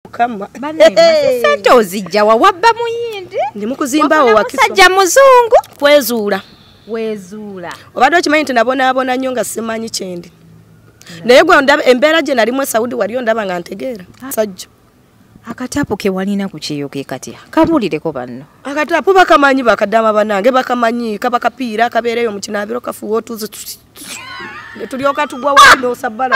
Mukama. Sente ozijja wa wabba muyindi. Ndi mukuzimbawo wakiso. Musajja muzungu. Kwezuula. Wezuula. Obadde okimanyi nti nabonaabona nnyo nga simanyi kyendi. Naye gwe ndaba embeera gye nalimu e Saudi waliyo ndaba nga ntegeera. Sajja. Akatapu ke walina ku kyeyo ke katya. Kabuulireko banno. Akatapu bakamanyi bakadama bannange bakamanyi kaba kapiira kabeereyo mu kinaabiro kafuuwa otuzi ne tulyoka tugwa wali n'osabbala.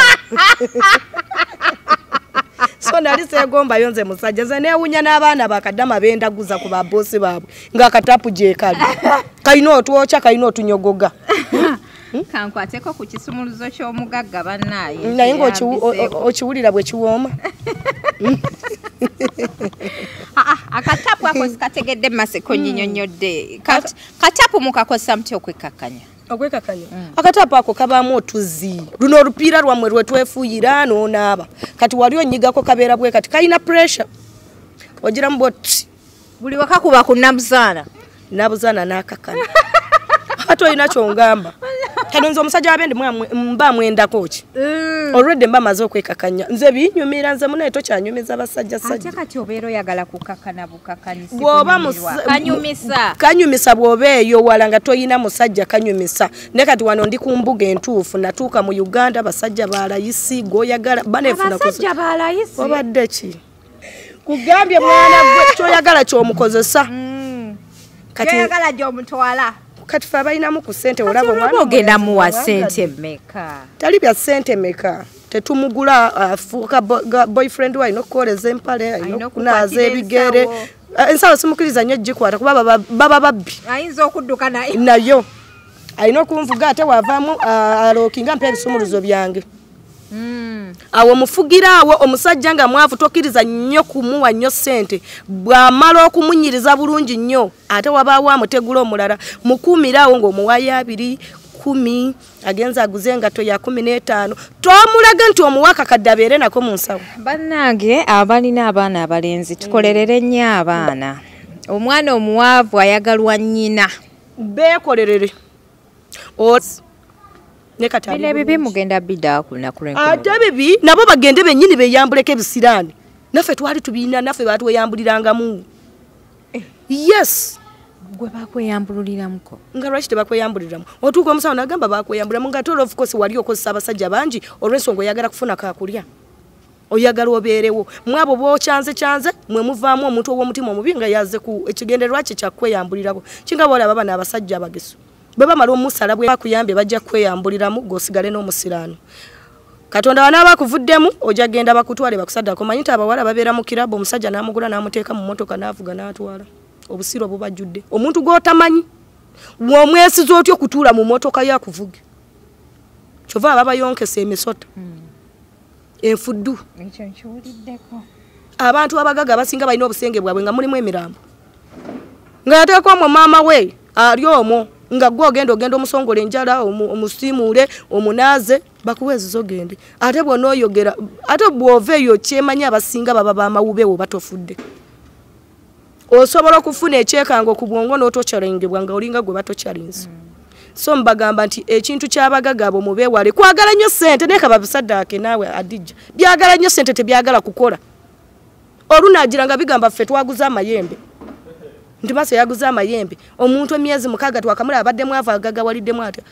So nali seegombayo nze musajja nze neewunya n'abaana bakadama bendaguza ku babosi baabwe ng'akatapu gye kali. Kalina otwokya kalina otunyogoga. Kankwateko ku kisumuluzo ky'omugagga bannaaye. Naye ng'okiwulira bwe kiwooma. Akatapu ako sikategedde maseko nnyinnyonnyodde. Katapu mukakozesa mutya okwekkakkanya? Okwekkakkanya? Akatapu ako kabaamu otuzzi. Luno olupiira lwammwe lwe twefuuyira n'onaaba. Kati wali onyigako kabeera bwe kati kalina pressure. Ogiramu bw'oti. Buli wakakuba ku Nabuzaana. Nabuzaana n'akakkana. Ate olina ky'ongamba. Kati nze omusajja w'abendi mba mwendako ki? Already mba maze okwekkakkanya. Nze binyumira nze munaye tokyanyumiza basajja sajja. Ate kati obeera oyagala kukakkana bukakkanyi. Bw'oba kanyumisa. Kanyumisa bw'oba eyo wala nga toyina musajja kanyumisa. Naye kati wano ndi ku mbuga entuufu natuuka mu Uganda basajja balayisi gw'oyagala baneefuna. Abasajja balayisi. Obadde ki? Kugambye mwana gwe ky'oyagala ky'omukozesa. Kati oyagala gy'omutwala. Kati fe abalinamu ku ssente olaba omwana ogenda muwa ssente mmeka? Tali bya ssente mmeka. Tetumugula afuuka boyfriend we alina okukwoleza empale, alina okunaaza ebigere. Ensawo simukkiriza nnyo gikwata kuba baba babbi. Ayinza okudduka nayo. Nayo. Alina okunvuga ate wavaamu alookinga mpa ebisumuluzo byange. Awo mufugira awo omusajja nga mwavu tokkiriza nnyo kumuwa nnyo ssente. Bw'amala okumunyiriza bulungi nnyo ate wabaawo amutegula omulala mukuumire awo ng'omuwaayo 2, 10 agenze aguze engatto ya 15 tomulaga nti omuwa akakadde abeere nako mu nsawo. Bannange abalina abaana abalenzi tukolerere nnyo abaana. Omwana omuwaavu ayagalwa nnyina. Beekolerere. Bino ebibi mugenda bidda ku lunaku lw'enkomerero. Ate bibi nabo bagende bennyini beeyambuleko ebisiraani. Naffe twali tubiina naffe baatweyambulirangamu. Yes. Gwe bakweyambululiramuko. Nga lwaki tebakweyambuliramu? Otuuka omusawo n'agamba bakweyambuliramu nga ate of course wali okozesa abasajja bangi olw'ensonga oyagala kufuna kaakulya. Oyagala obeerewo. Mwe abo b'okyanze kyanze mwe muvaamu omuntu ow'omutima omubi nga yazze ku ekigendererwa kye kya kweyambulirako. Kinga bw'olaba bano abasajja abageso. Bwe bamala omusala bwe bakuyambye bajja kweyambuliramu gw'osigale n'omusiraano. Katonda wanaaba akuvuddemu ojja genda bakutwale bakusaddako. Omanyi nti abawala babeera mu kirabu omusajja n'amugula n'amuteeka mu mmotoka n'avuga n'atwala. Obusiro bubajjudde. Omuntu gw'otamanyi bw'omwesiza otya okutuula mu mmotoka ye akuvuge. Kyova ababayonkesa emisota. Enfuddu. Ekyo nkiwuliddeko. Abantu abagagga abasinga balina obusenge bwabwe nga mulimu emirambo. Nga yateeka omwo maama we ali omwo. Nga gwe ogenda ogenda omusongola enjala omusiimuule omunaaze bakuweeziza ogende. Ate bw'onooyogera ate bw'ova eyo kyemanyi abasinga baba bamawubewo batofudde. Osobola okufuna ekyekango ku bwongo n'otokyaringibwa nga olinga gwe batokyarinze. So mbagamba nti ekintu ky'abagagga abo mubeewale kwagala nnyo ssente naye kababisaddaake naawe Adijja. Byagala nnyo ssente tebyagala kukola. Olunaagira nga bigamba ffe twaguze amayembe. Nti Mase yaguze amayembe. Omuntu emyezi 6 twakamulaba abadde mwavu agagawaliddemu atya.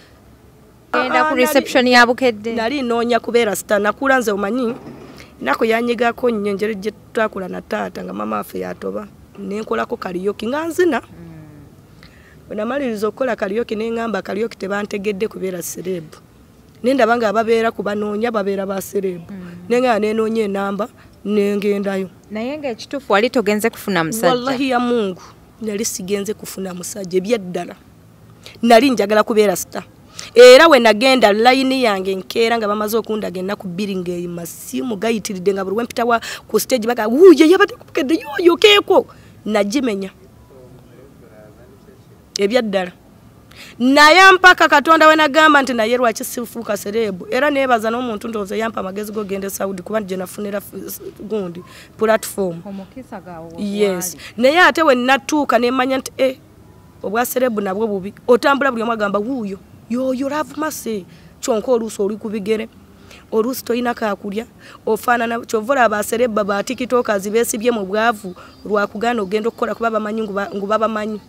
Genda ku reception ya Bukedde. Nali nnoonya kubeera star nakula nze omanyi. Nako yanyigako nnyo engeri gye twakula na taata nga maama waffe yatoba. Ne nkolako karaoke nga nzina. Bwe namaliriza okukola karaoke ne ŋŋamba karaoke tebantegedde kubeera celeb. Ne ndaba nga ababeera ku banoonya babeera ba celeb. Ne ŋŋamba nenoonya enamba ne ngendayo. Naye ng'ekituufu wali togenze kufuna musajja. Wallahi ya Mungu. Nali sigenze kufuna musajja ebyaddala. Nali njagala kubeera star. Era we nagenda line yange nkeera nga bamaze okundaga ennaku 2 ng'eyima simu gayitiridde nga buli we mpita ku stage baga wuuyo yabadde ku Bukedde yooyo keeko. Nagimenya. Ebyaddala. Naye mpaka Katonda we nagamba nti naye lwaki sifuuka celeb. Era neebaza n'omuntu ndowooza yampa amagezi g'ogenda e Saudi kuba gye nafunira gundi platform. Omukisa gaawo Yes. Naye ate we natuuka ne mmanya nti obwa celeb nabwo bubi. Otambula buli omu agamba wuuyo yooyo Love Mercy kyonka oluusi oli ku bigere. Oluusi tolina kakulya ofaanana kyova abaserebba ba tikitokers beesibye mu bwavu lwakugaana ogenda okukola kuba bamanyi ngu babamanyi.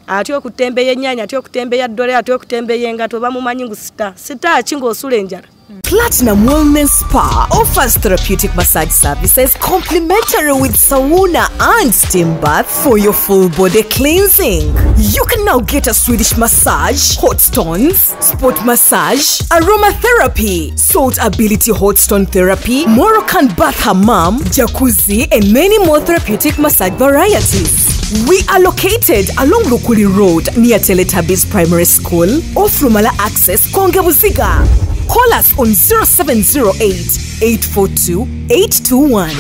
Ate okutembeya ennyaanya, ate okutembeya ddole, ate okutembeya engato bamumanyi ngu sita. Sita ki ng'osula enjala? Platinum Wellness Spa offers therapeutic massage services complimentary with sauna and steam bath for your full body cleansing. You can now get a Swedish massage, hot stones, sport massage, aromatherapy, salt ability hot stone therapy, Moroccan bath hammam, jacuzzi, and many more therapeutic massage varieties. We are located along Lukuli Road near Teletubbies Primary School, off Lumala Access, Konge Buziga. Call us on 0708 842 821.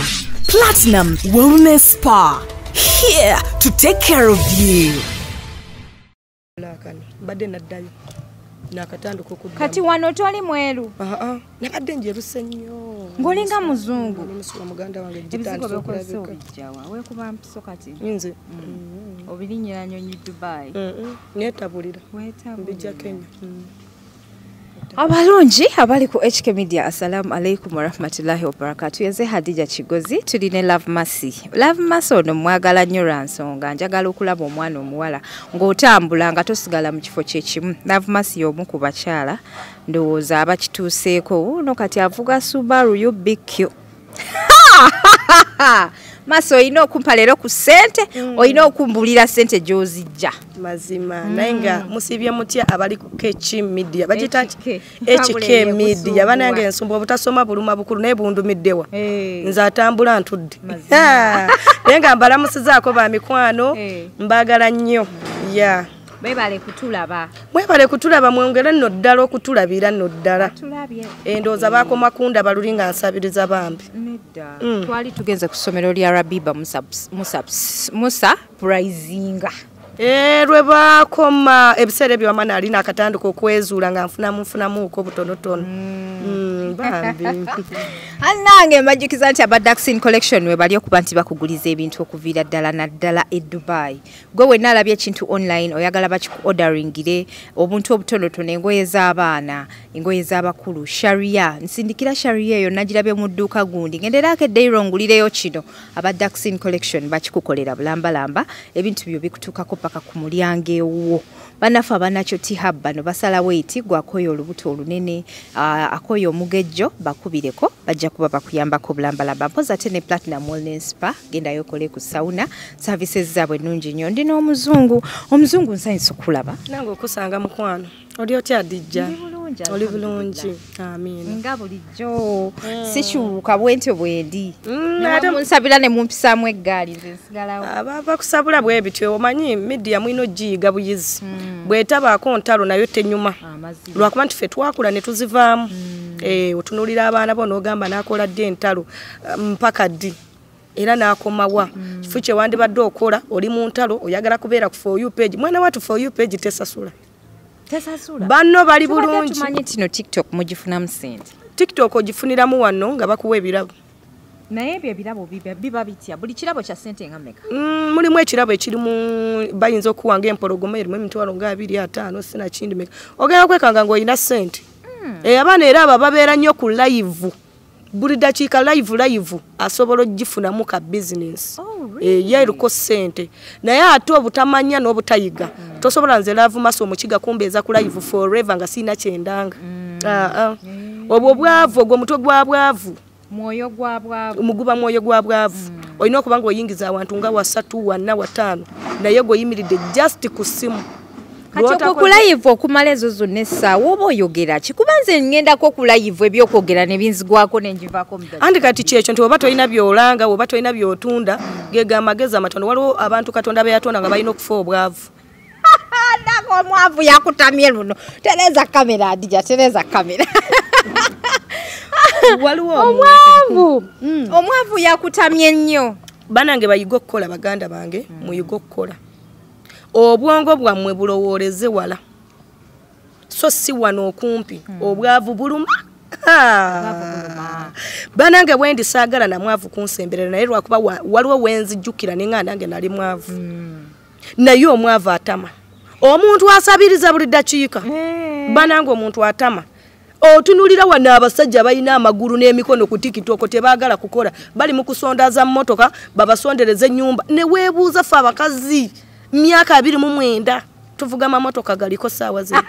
Platinum Wellness Spa, here to take care of you. Mbadde naddayo nakatandika okuddamu. Kati wano toli mweru? Nabadde njeruse nnyo. Ng'olinga muzungu. Omusula muganda wange ebizigo by'okozesa obijjawa? Weekuba mpiso kati? Nze. Obirinnyira nnyonyi Dubai? Neetabulira. Mbijja Kenya. Abalungi abali ku HK Media, assalamu alaikum warahmatullahi wabarakatuh. Yenze Hadija Kigozi, tuli ne Love Mercy. Love Mercy ono mwagala nnyo lwa nsonga, njagala okulaba omwana omuwala ng'otambula nga tosigala mu kifo kye kimu. Love Mercy y'omu ku bakyala ndowooza abakituuseeko. Ono kati avuga Subaru UBQ. Mercy olina okumpa leero ku ssente, olina okumbulira ssente gy'ozijja. Mazima naye nga musibye mutya abali ku KC Media, bagiyita HK Media. Banange ensumba obutasoma buluma bukulu naye bundumiddewa. Nze atambula ntudde. Naye nga mbalamusizaako ba mikwano, mbaagala nnyo. Yeah. Mwebale kutulaba. Mwebale kutulaba, mwongere nno ddala okutulabira nno ddala. Endowooza baakoma kundaba luli nga nsabiriza bambi. Nedda. Twali tugenze ku ssomero lya Rabiba Musa Prizinga. Lwe baakoma ebiseera ebyo wama nali nakatandika okwezuula nga nfunamuuko butonotono. Bambi. Annange mbajjukiza nti aba Daxin Collection we bali okuba nti bakuguliza ebintu okuviira ddala naddala e Dubai. Gwe wenna alabye ekintu online oyagala bakikuorderingire obuntu obutonotono, engoye z'abaana, engoye z'abakulu, sharia. Nsindikira sharia eyo nagirabye mu dduuka gundi. Ngenderako eddeiro ngulireyo kino. Aba Daxin Collection bakikukolera bulambalamba, ebintu byo bikutuukako paka ku mulyango ewuwo. Bannaffe abanakyo T-Hub bano basalawo eti gwakoyo olubuto olunene, akoyo omugejjo bakubireko, bajja kuba bakuyambako bulambalamba. Mpozi ate ne Platinum Wellness Spa, gendayo okole ku sauna, services zaabwe nnungi nnyo. Ndi n'omuzungu, omuzungu nsanyuse okulaba. Nange okusanga mukwano. Oli otya Hadija? Oli bulungi. Amiina. Nga bulijjo sikyuka bwentyo bwendi. Ate munsabira ne mumpisaamu eggaali nze nsigalawo. Abava kusabula bwe bityo omanyi media mwino ogiyiga buyizi. Bw'etabaako ntalo nayo tenyuma. Lwakuba nti ffe twakula ne tuzivaamu. Otunuulira abaana bo n'ogamba n'akola ddi entalo mpaka ddi. Era n'akomawa. Kifo kye wandibadde okola oli mu ntalo oyagala kubeera ku For You page. Mwana wattu For You page tesasula. Tesasula. Banno bali bulungi. Tumanyi nti no TikTok mugifunamu ssente. TikTok ogifuniramu wano nga bakuwa ebirabo. Naye ebyo ebirabo biba bitya? Buli kirabo kya ssente nga mmeka? Mulimu ekirabo ekirimu bayinza okuwa ng'empologoma erimu emitwalo nga 25 sinakindi meka. Ogenda kwekanga ng'olina ssente. Abaana era abo babeera nnyo ku live. Buli dakiika live asobola ogifunamu ka business. Ye eriko ssente. Naye ate obutamanya n'obutayiga. Tosobola nze Love Mercy omukiga kumbeeza ku live forever nga sirina kyendanga. Obwo bwavu, ogwo mutwe gwa bwavu. Mwoyo gwa bwavu. Muguba mwoyo gwa bwavu. Olina okuba ng'oyingiza abantu nga 3, 4, 5 naye gw'oyimiridde just ku ssimu. Kati okwo ku live okumala ezo zonna essaawa oba oyogera ki? Kuba nze ŋŋendako ku live ebyokwogera ne binzigwako ne ngivaako mu Anti kati kyekyo nti oba tolina by'olanga, oba tolina by'otunda, ge amagezi amatono. Waliwo abantu Katonda be yatonda nga balina okufa obwavu. Nako omwavu yakutamye luno. Tereza kamera Hadija, tereza kamera. Waliwo omwavu. Omwavu yakutamye nnyo. Banange bayiga okukola, baganda bange, muyiga okukola. Obwongo bwammwe bulowooleze wala. So si wano okumpi, obwavu buluma. Banange bwendi saagala na mwavu kunsemberera, naye lwakuba waliwo wenzijjukira ne nga nange nali mwavu. Naye omwavu atama. Omuntu asabiriza buli ddakiika. Banange omuntu atama. Otunulira wano abasajja balina amagulu n'emikono ku TikTok tebaagala kukola, bali mu kusondaza mmotoka, babasondereza ennyumba. Ne weebuuza ffe abakazi myaka 29 tuvuga amamotoka galiko ssaawa zino.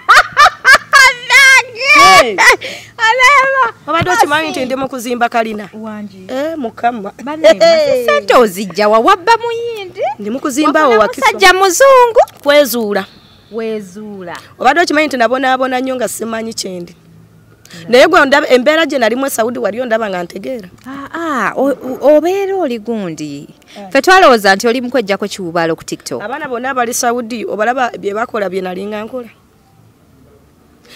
Obadde okimanyi nti ndi mu kuzimba kalina? Mukama. Ssente ozijja wa? Wabba muyindi? Ndi mu kuzimba awo Wakiso. Musajja muzungu? Kwezuula. Wezuula. Obadde okimanyi nti nabonaabona nnyo nga simanyi kyendi. Naye gwe ndaba embeera gye nalimu e Saudi waliyo ndaba nga ntegeera. Obeera oli gundi. Ffe twalowooza nti oli mu kweggyako kiwubaalo ku TikTok. Abaana bonna abali Saudi obalaba bye bakola bye nalinga nkola.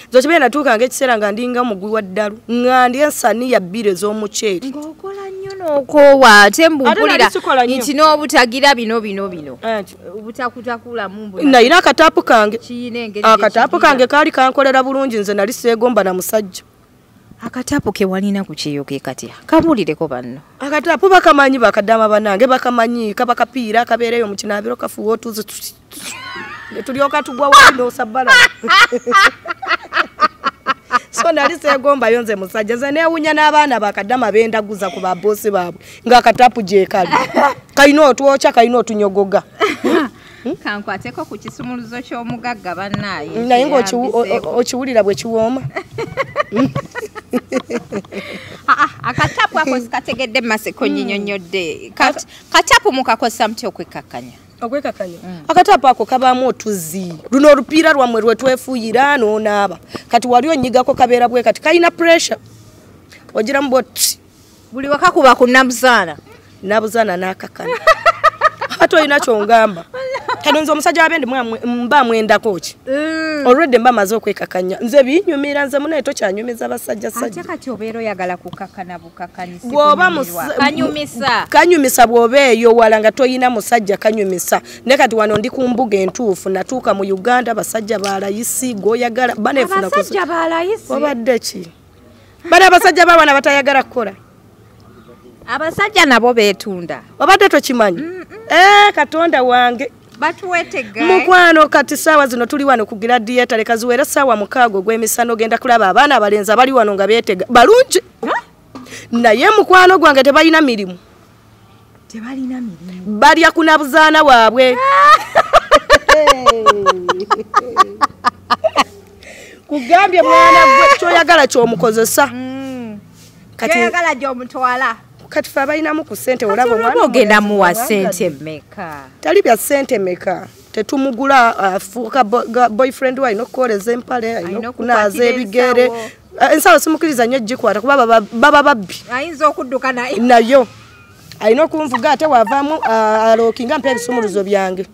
Nze kibeera natuukanga ekiseera nga ndinga mugwi wa ddalu, nga ndi ensaniya bbiri ez'omuceere. Ng'okola nnyo n'okoowa, ate mbu mpulira nti n'obutagira bino bino bino. Obutakutakulamu mbu. Nalina akataapu kange. Akataapu kange kaali kankolera bulungi, nze nali seegomba na musajja. Akataapu ke walina ku kyeyo ke katya? Kabuulireko banno. Akataapu bakamanyi bakaddaama bannange, bakamanyi, kaba kapiira kabeereyo mu kinaabiro kafuuwa otuzi ne tulyoka tugwa wali n'osabbala. So nali seegombayo nze musajja, nze neewuunya n'abaana bakaddaama bendaguza ku baboosi baabwe ng'akataapu gye kali. Kalina otwokya, kalina otunyogoga. Kankwateko ku kisumuluzo ky'omugagga bannaaye. Naye ng'okiwulira bwe kiwooma. Akatapu ako sikategedde maseko nnyinyonnyodde. Katapu mukakozesa mutya okwekkakkanya? Okwekkakkanya? Akatapu ako kabaamu otuzzi. Luno olupiira lwammwe lwe twefuuyira n'onaaba. Kati wali onyigako kabeera bwe kati kalina pressure. Ogiramu bw'oti. Buli wakakuba ku Nabuzaana. Nabuzaana n'akakkana. Ate olina ky'ongamba. Kati nze omusajja w'abendi mba mwendako ki? Already mba maze okwekkakkanya. Nze binyumira, nze munnaye tokyanyumiza basajja sajja. Ate kati obeera oyagala kukakkana bukakkanyi, si kunyumirwa. Kanyumisa. Kanyumisa bw'oba eyo wala nga toyina musajja kanyumisa. Naye kati wano ndi ku mbuga entuufu, natuuka mu Uganda basajja balayisi gw'oyagala baneefuna. Abasajja balayisi? Obadde ki? Bano abasajja b'abaana batayagala kukola. Abasajja nabo beetunda. Obadde tokimanyi? Katonda wange. Batuwetega. Mukwano kati ssaawa zino tuli wano ku Gladiator, leka ziwere ssaawa 6 ogw'emisana ogenda kulaba abaana abalenzi abali wano nga beetega. Balungi. Naye mukwano gwange tebalina mirimu. Tebalina mirimu. Balya ku Nabuzaana waabwe. Kugambye mwana gwe ky'oyagala ky'omukozesa. Ky'oyagala gy'omutwala. Kati ffe abalinamu ku ssente olaba omwana ogenda muwa ssente mmeka? Tali bya ssente mmeka. Tetumugula afuuka boyfriend we, alina okukwoleza empale, alina okunaaza ebigere. Ensawo simukkiriza nnyo gikwata kuba baba babbi. Ayinza okudduka nayo. Nayo. Alina okunvuga ate wavaamu alookinga mpa ebisumuluzo byange.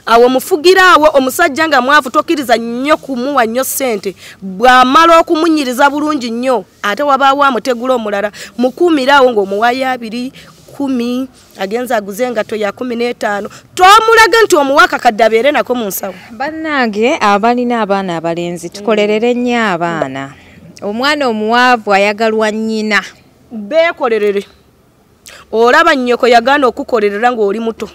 Awo mufugira awo omusajja nga mwavu tokkiriza nnyo kumuwa nnyo ssente. Bw'amala okumunyiriza bulungi nnyo ate wabaawo amutegula omulala. Mukuumire awo ng'omuwaayo 2, 10, agenze aguze engatto ya 15. Tomulaga nti omuwa akakadde abeere nako mu nsawo. Bannange abalina abaana abalenzi tukolerere nnyo abaana. Omwana omuwaavu ayagalwa nnyina. Beekolerere. Olaba nnyoko yagaana okukolerera ng'oli muto.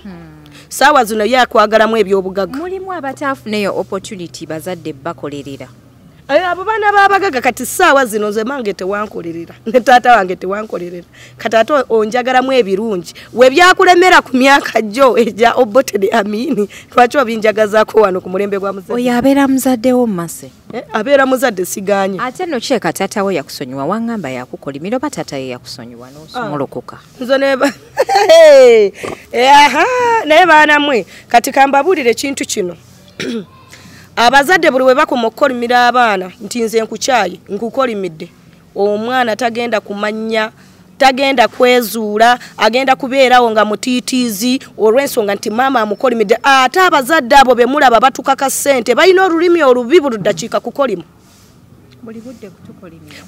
Ssaawa zino ye akwagalamu ebyobugagga. Mulimu abataafuneyo opportunity bazadde bakolerera. Abo baana b'abagagga kati ssaawa zino nze mange tewankolerera. Ne taata wange tewankolerera. Kati ate onjagalamu ebirungi. We byakulemera ku myaka gyo egya Obote ne Amini, lwaki obinjagazaako wano ku mulembe gwa muzadde? Oyo abeera muzaddewo Mase. Abeera muzadde siganye. Ate nno kireka taata we yakusonyiwa, wangamba yakukolimira oba taata ye yakusonyiwa n'osumulukuka. Nze ne naye baana mmwe kati kambabuulire ekintu kino. Abazadde buli we bakoma okukolimira abaana nti nze nkukyaye, nkukolimidde, omwana tagenda kumanya, tagenda kwezuula, agenda kubeerawo nga mutiitiizi olw'ensonga nti maama amukolimidde. Ate abazadde abo be mulaba batukaka ssente, balina olulimi olubi buli ddakiika kukolima.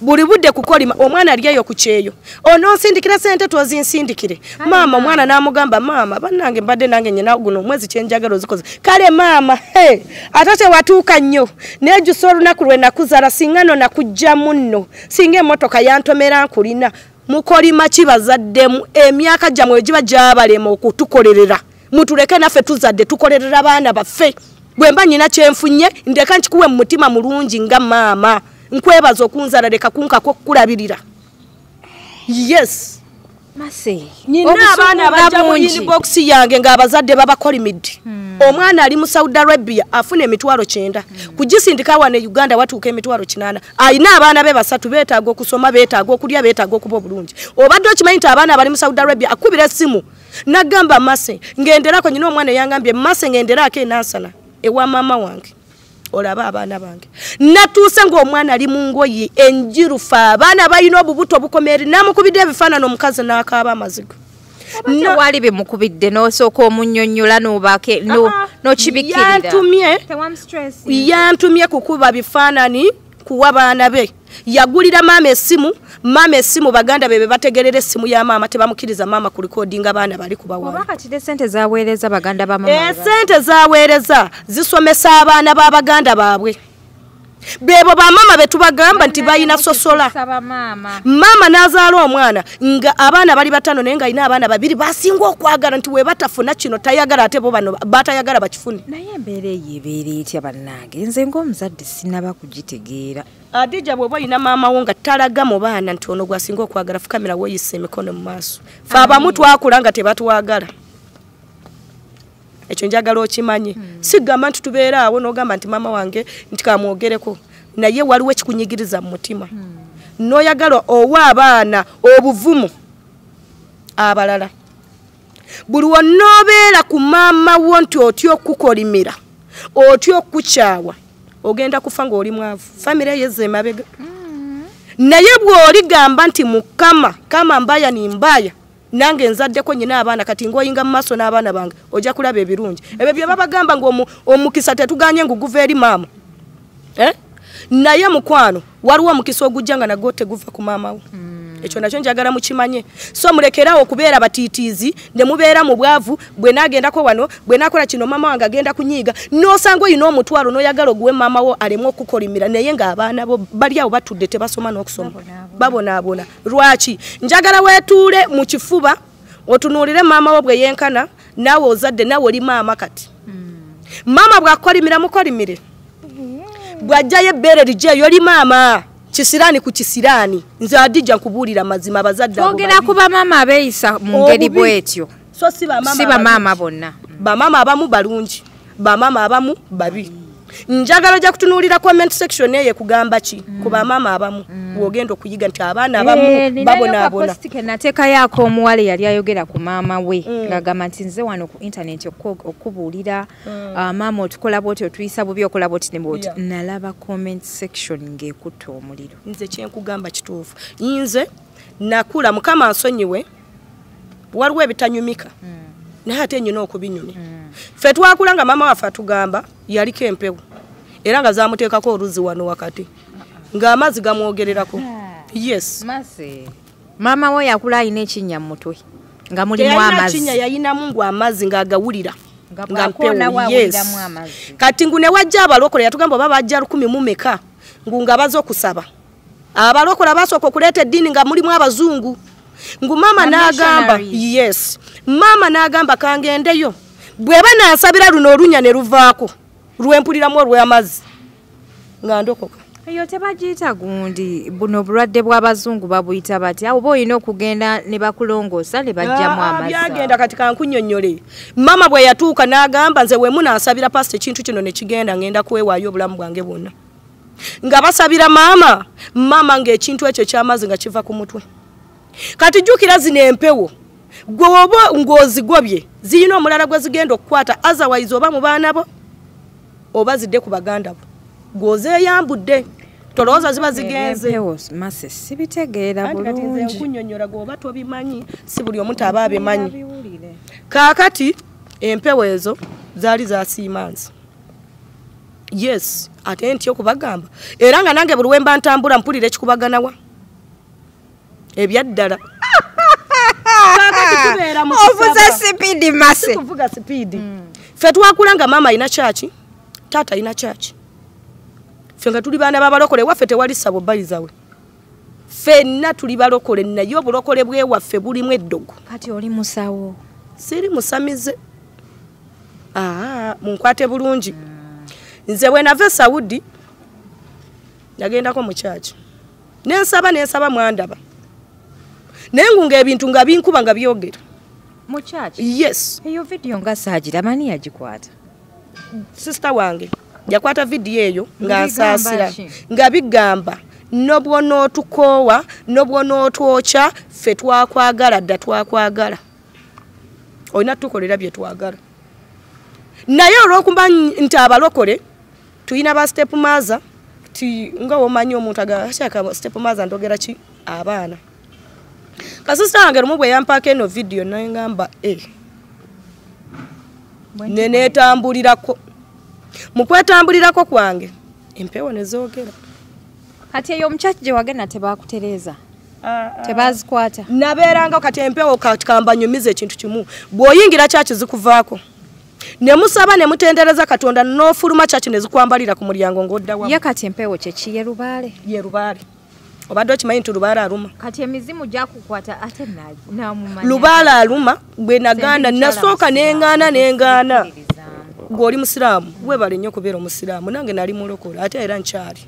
Buli budde kukolima. Omwana ali eyo ku kyeyo, onoonsindikira ssente tozinsindikire. Maama omwana n'amugamba, maama bannange mbadde nange nnyina guno omwezi kye njagala ozikoze. Kale maama, ate tewatuuka nnyo, neejusa olunaku lwe nakuzaala, singa nno nakuggyamu nno, singa emmotoka yantomera nkulina. Mukolima ki bazaddemu? Emyaka gyammwe giba gyabalema okutukolerera. Mutuleke naffe tuzadde tukolerera abaana baffe. Bwe mba nnyina kye nfunye, ndeka nkikuwe mu mutima mulungi nga maama. Nkwebaza okunzala leka kunkako okukulabirira. Yes. Mase. Nina abaana abajja mu inbox yange ng'abazadde babakolimidde. Omwana ali mu Saudi Arabia afuna emitwalo 9. Kugisindika wano e Uganda watuuka emitwalo 8. Alina abaana be basatu beetaaga okusoma, beetaaga okulya, beetaaga okuba obulungi. Obadde okimanyi nti abaana abali mu Saudi Arabia akubira essimu n'agamba Mase ngenderako, nyina omwana yangambye Mase ngenderako e Nansana ewa maama wange. Olaba abaana bange. Natuuse ng'omwana ali mu ngoye enjirufu, abaana balina obubuto obukomeri, namukubidde ebifaananyi omukazi n'akaaba amaziga. Tewali bimukubidde n'osooka omunnyonnyola n'obaake n'okibikirira. Yantumye kukuba bifaananyi kuwa baana be. Yagulira maama essimu, maama essimu baganda be bategerera essimu ya maama, tebamukkiriza maama ku recordinga abaana bali kubawa. Oba kati sente zaweereza baganda ba maama. Sente zaweereza zisomesa abaana b'abaganda baabwe. Bebo ba maama betubagamba nti balina sosola. Maama n'azaala omwana nga abaana bali batano naye nga alina abaana babiri basinga okwagala nti we batafuna kino tayagala ate bo bano batayagala bakifune. Naye embeera eyo ebeera etya bannange? Nze ng'omuzadde sinnaba kugitegeera. Adija bw'oba olina maama wo nga talaga mu baana nti ono gwasinga okwagala, fukamira weeyise emikono mu maaso. Ffe abamu twakula nga tebatwagala. Ekyo njagala okimanye. Sigamba nti tubeera awo n'ogamba nti maama wange nti kamwogereko, naye waliwo ekikunyigiriza mu mutima. N'oyagala owa abaana obuvumu abalala. Buli wonoobeera ku maama wo nti otya okukolimira, otya okukyawa, ogenda kufa ng'oli mwavu. Famire yezza emabega. Naye bw'oligamba nti Mukama kama mbaya ni mbaya, nange nzaddeko nyina abaana kati ng'oyinga mu maaso n'abaana bange, ojja kulaba ebirungi. Ebyo bye babagamba ng'omukisa tetuganye nguguva eri maama. Naye mukwano waliwo omukisa ogujja nga nagwo teguva ku maama wo. Ekyo nakyo njagala mukimanye. So mulekerawo okubeera batiitiizi ne mubeera mu bwavu, bwe naagendako wano, bwe naakola kino maama wange agenda kunyiiga, n'osanga oyina omutwalo n'oyagala oguwe maama wo aleme okukolimira, naye ng'abaana bo bali awo batudde tebasoma n'okusoma. Babonaabona. Lwaki? Njagala weetuule mu kifuba otunuulire maama wo bwe yenkana, naawe ozadde, naawe oli maama kati. Maama bw'akolimira mukolimire. Bw'ajjayo ebbeere lijjeeyo oli maama. Kisirani ku kisirani. Nze Adija nkubuulira mazima abazadde abo. Twogera ku bamaama abeeyisa mu ngeri bw'etyo. So si bamaama bonna. Bamaama abamu balungi, bamaama abamu babi. Njagala ojja kutunuulira comment section eyo kugamba ki ku bamaama abamu w'ogenda okuyiga nti abaana abamu babonaabona. Nateekayo ak'omuwala eyali ayogera ku maama we ng'agamba nti nze wano ku internet okubuulira maama otukola bw'oti, otuyisa bubi, okola bw'oti ne bw'oti. Nalaba comment section ng'ekutta omuliro. Nze kyenkugamba kituufu. Nze nakula Mukama ansonyiwe, waliwo ebitanyumika naye ate nnyina okubinyumya. Ffe twakula nga maama waffe atugamba yaliko empewo era nga zamuteekako oluzzi wano wakati ng'amazzi gamwogererako. Yes. Mase. Maama wo yakula alina ekinnya mu mutwe nga mulimu amazzi. Ekinnya yayinamu ngu amazzi ng'agawulira nga mpewo. Yes. Kati ngu ne wajja abalokole yatugamba oba bajja 10 mumeka ngu nga baza okusaba. Abalokole basooka okuleeta eddiini nga mulimu abazungu. Ngu maama n'agamba yes. Maama n'agamba kangendeyo. Bwe banansabira luno olunya ne luvaako lwempuliramu olw'amazzi nga ndokoka. Eyo tebagiyita gundi, buno obulwadde bw'abazungu babuyita batya? Oba olina okugenda ne bakulongoosa ne baggyamu amazzi. Byagenda kati kankunnyonnyole. Maama bwe yatuuka n'agamba nze we munansabira pasita ekintu kino ne kigenda ngenda kwewaayo obulamu bwange bwonna. Nga basabira maama, maama ng'ekintu ekyo eky'amazzi nga kiva ku mutwe. Kati jjukira zino empewo gwe oba ng'ozigobye zirina omulala gwe zigenda okukwata, otherwise oba mu baana bo oba zidde ku baganda bo gw'ozeeyambudde tolowooza ziba zigenze. Mase sibitegeera bulungi. Nkunnyonnyola gw'oba tobimanyi, si buli omuntu aba abimanyi. Kaakati empewo ezo zaali zasiima nze. Yes, ate ntya okubagamba era nga nange buli we mba ntambula mpulira ekikubaganawa ebyaddala. Ovuze sipiidi Mase. Sikuvuga sipiidi. Ffe twakula nga maama alina kyaki, taata alina kyaki. Ffe nga tuli baana b'abalokole, waffe tewali ssabo bayizawe. Ffenna tuli balokole naye obulokole bwewaffe bulimu eddogo. Kati oli musawo? Siri musamize. Munkwate bulungi. Nze bwe nava e Saudi Nagendako mu church. Nensaba mwandaba. Nengunga ebintu nga binkuba nga byogera. Mu church? Yes. Eyo video nga saagira mani yagikwata? Sister wange yakwata video eyo nga nsaasira. Nga bigamba nobwonootukoowa nobwonootwokya ffe twakwagala dda twakwagala. Olina tukolera bye twagala. Naye olw'okuba nti abalokole tulina ba step mother ti nga womanyi omuntu agashaka step mother ndogera ki abaana. Kasista wange lumu bwe yampaako eno video nangamba neneetambulirako. Mu kwetambulirako kwange empewo ne zoogera. Kati eyo omukyaki gye wagenda tebakutereeza? Tebazikwata? Nabeeranga kati empewo kamba nyumiza ekintu kimu. Bw'oyingira kyaki zikuvaako. Ne musaba ne mutendereza Katonda n'ofuluma kyaki ne zikwambalira ku mulyango ng'odda wamu. Ye kati empewo kye ki ye lubaale? Ye lubaale. Obadde okimanyi nti lubaale aluma. Kati emizimu gyakukwata ate namumanya. Lubaale aluma bwe nagaana nasooka nengaana. Gwe oli musiraamu, weebale nnyo okubeera omusiraamu nange nali mulokole ate era nkyali.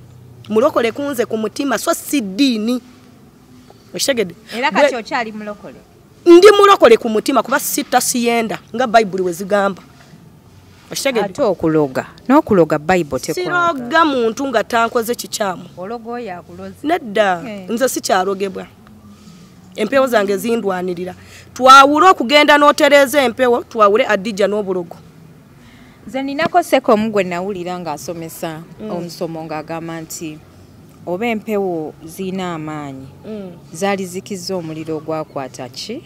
Mulokole kunze ku mutima so si ddiini. Okitegedde? Era kati okyali mulokole? Ndi mulokole ku mutima kuba sitta siyenda nga Bayibuli we zigamba. Okitegedde? Ate okuloga n'okuloga Bayibuli tekwagala. Siroga muntu nga tankoze kikyamu. Ologa oyo akuloze. Nedda, nze sikyalogebwa. Empewo zange zindwanirira. Twawule okugenda n'otereeza empewo, twawule Adija n'obulogo. Nze ninako seko omugwe nawulira ng'asomesa omusomo ng'agamba nti oba empewo zirina amaanyi zaali zikizza omuliro ogwakwata ki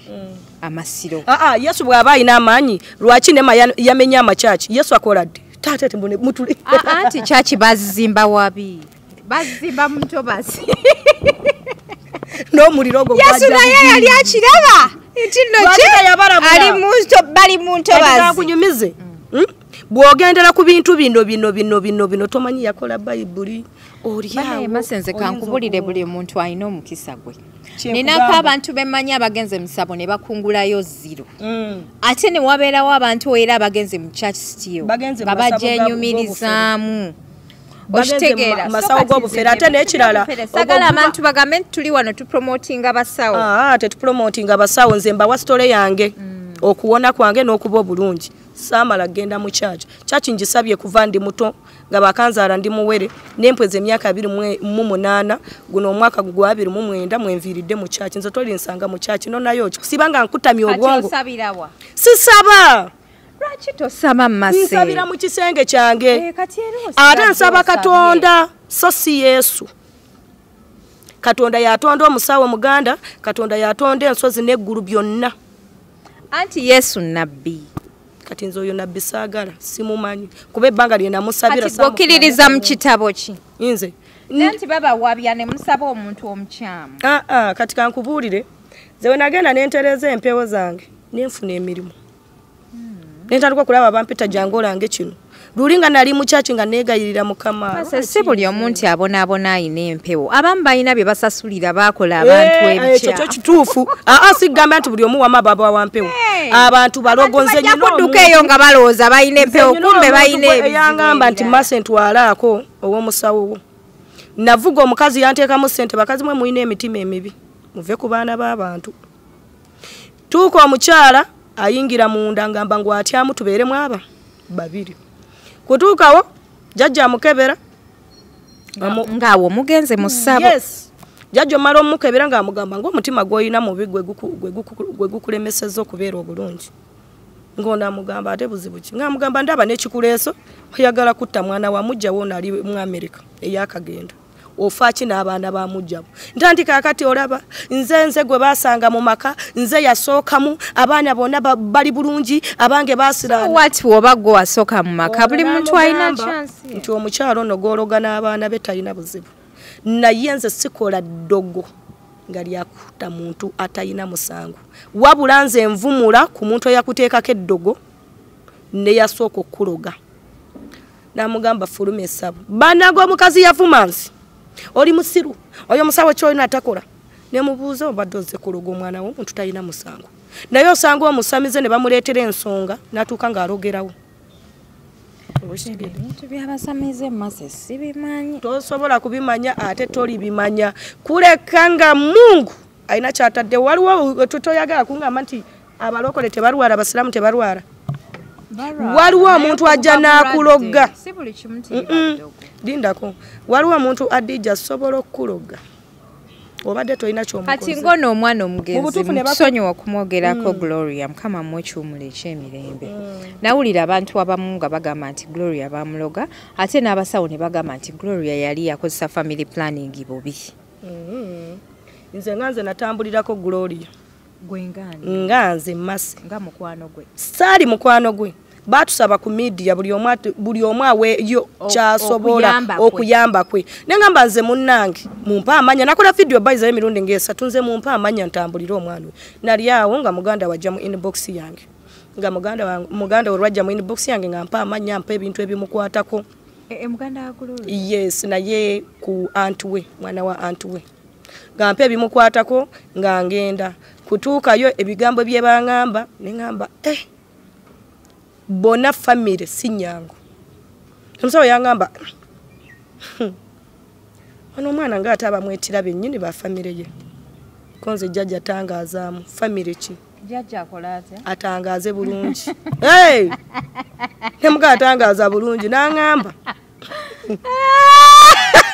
amasiro. Yesu bw'aba alina amaanyi lwaki nema yamenya amakyaki? Yesu akola ddi? Taata tembone mutuli. Anti kyaki bazizimba wabi, bazizimba mu ntobazi. N'omuliro ogwo Yesu naye yali akiraba nti nno ki ali mu ntobazi. Kunyumize. Bw'ogendera ku bintu bino bino bino bino bino tomanyi yakola Bayibuli oli awo. Masenze kankubulire buli muntu alina omukisa gwe. Ninako abantu bemmanyi abagenze mu ssabo ne bakungulayo zero. Ate ne wabeerawo abantu era abagenze mu church still nga bagyenyumirizaamu. Okitegeera? Masawo g'obufere ate n'ekirala. Sagala abantu bagambe nti tuli wano tupromotinga basawo. Tetupromotinga basawo nze mbawa sitole yange. Okuwona kwange n'okuba obulungi. Saamala genda mu church. Church ngisabye kuva ndi muto nga bakanzaala ndi muwere nempweza emyaka 28 guno omwaka gwa 29 mwenviiridde mu church. Nze toli nsanga mu church no nayo kusiba nga nkutamya obwongo. Osabirawa? Sisaba. Lwaki tosaba mmase? Nsabira mu kisenge kyange. Ate nsaba Katonda so si Yesu. Katonda yatonda omusawo Muganda, Katonda yatonda ensozi n'eggulu byonna. Anti Yesu nabbi. Kati nze oyo nabbi saagala simumanyi kuba ebbanga lye namusabira. Kati okkiririza mu kitabo ki? Nze nti baba wabya ne musaba omuntu omukyamu. Kati kankubuulire nze we nagenda nentereeza empewo zange nenfuna emirimu. Nentandika okulaba bampita jangu olange kino. Luli nga nali mu church nga neegayirira Mukama. Si buli omuntu abonaabona ayina empewo. Abamu balina bye basasulira baakola abantu ebikyamu. Ekyo kyo kituufu. Sigamba nti buli omu wama baba wa mpewo. Abantu balogo nze nyina omuntu eyo nga balowooza balina empewo kumbe balina ebizibu. Yangamba nti mase ntwalaako ow'omusawo wo. Navuga omukazi yanteekamu ssente bakazi mwe mulina emitima emibi. Muve ku baana b'abantu. Tuuka omukyala ayingira munda ngamba ngu atyamu tubeeremu aba babiri. Kutuukawo jjajja amukebera ng'awo mugenze mu ssabo. Yes. Jjajja omala omukebera ng'amugamba ng'omutima gw'olina mubi gwe gukulemesezza okubeera obulungi. Ng'ono amugamba ate buzibu ki? Ng'amugamba ndaba n'ekikuleeso oyagala kutta mwana wa mujja wo ono ali mu Amerika eyakagenda. Ofa ki n'abaana ba mujja bo? Ntandika akati olaba nze gwe basanga mu maka nze yasookamu abaana bonna bali bulungi abange baasiraana. What woba gwe wasooka mu maka buli muntu alina chance. Nti omukyalo ono gw'ologa n'abaana be talina buzibu. Naye nze sikola ddogo nga lyakutta muntu atalina musango. Wabula nze nvumula ku muntu eyakuteekako eddogo ne yasooka okuloga. Namugamba fuluma essabo. Bannange omukazi yavuma nsi. Oli musiru, oyo omusawo ky'olina atakola. Ne mubuuza obadde ozze kuloga omwana wo omuntu talina musango. Naye osanga omusamize ne bamuleetera ensonga n'atuuka ng'alogerawo. Ebintu by'abasamize Mase sibimanyi. Tosobola kubimanya ate tolibimanya. Kuleka nga Mungu alina kyatadde. Waliwo toyagala kungamba nti abalokole tebalwala, abasiraamu tebalwala. Waliwo omuntu ajja n'akuloga. Si buli kimu nti baddogo. Lindako. Waliwo omuntu adija asobola okukuloga. Obadde tolina ky'omukoze. Kati ngono omwana omugenzi musonyiwa okumwogerako Gloria, Mukama amuwe ekiwummulo eky'emirembe. Nawulira abantu abamu nga bagamba nti Gloria bamuloga, ate n'abasawo ne bagamba nti Gloria yali yakozesa family planning bubi. Nze nga nze natambulirako Gloria. Gwe ngani? Nga nze Mase. Nga mukwano gwe. Saali mukwano gwe. Batusaba ku media buli omu aweeyo kyasobola okuyamba kwe. Nengamba nze munnange mumpa amanya, nakola video bayiza emirundi ng'esatu, nze mumpa amanya ntambulire omwana we. Nali awo nga muganda wajja mu inbox yange. Nga muganda we lwajja mu inbox yange nga mpa amanya, mpa ebintu ebimukwatako. Muganda wa Gloria? Yes, naye ku aunt we, mwana wa aunt we. Nga mpa ebimukwatako nga ngenda kutuukayo ebigambo bye bangamba ne ngamba bona family si nyangu. Omusawo yangamba ono omwana ng'ate abamwetira bennyini ba family ye. Konze jjajja atangazaamu family ki? Jjajja akola atya? Atangaaze bulungi. Hey! Nemuga atangaaza bulungi n'angamba.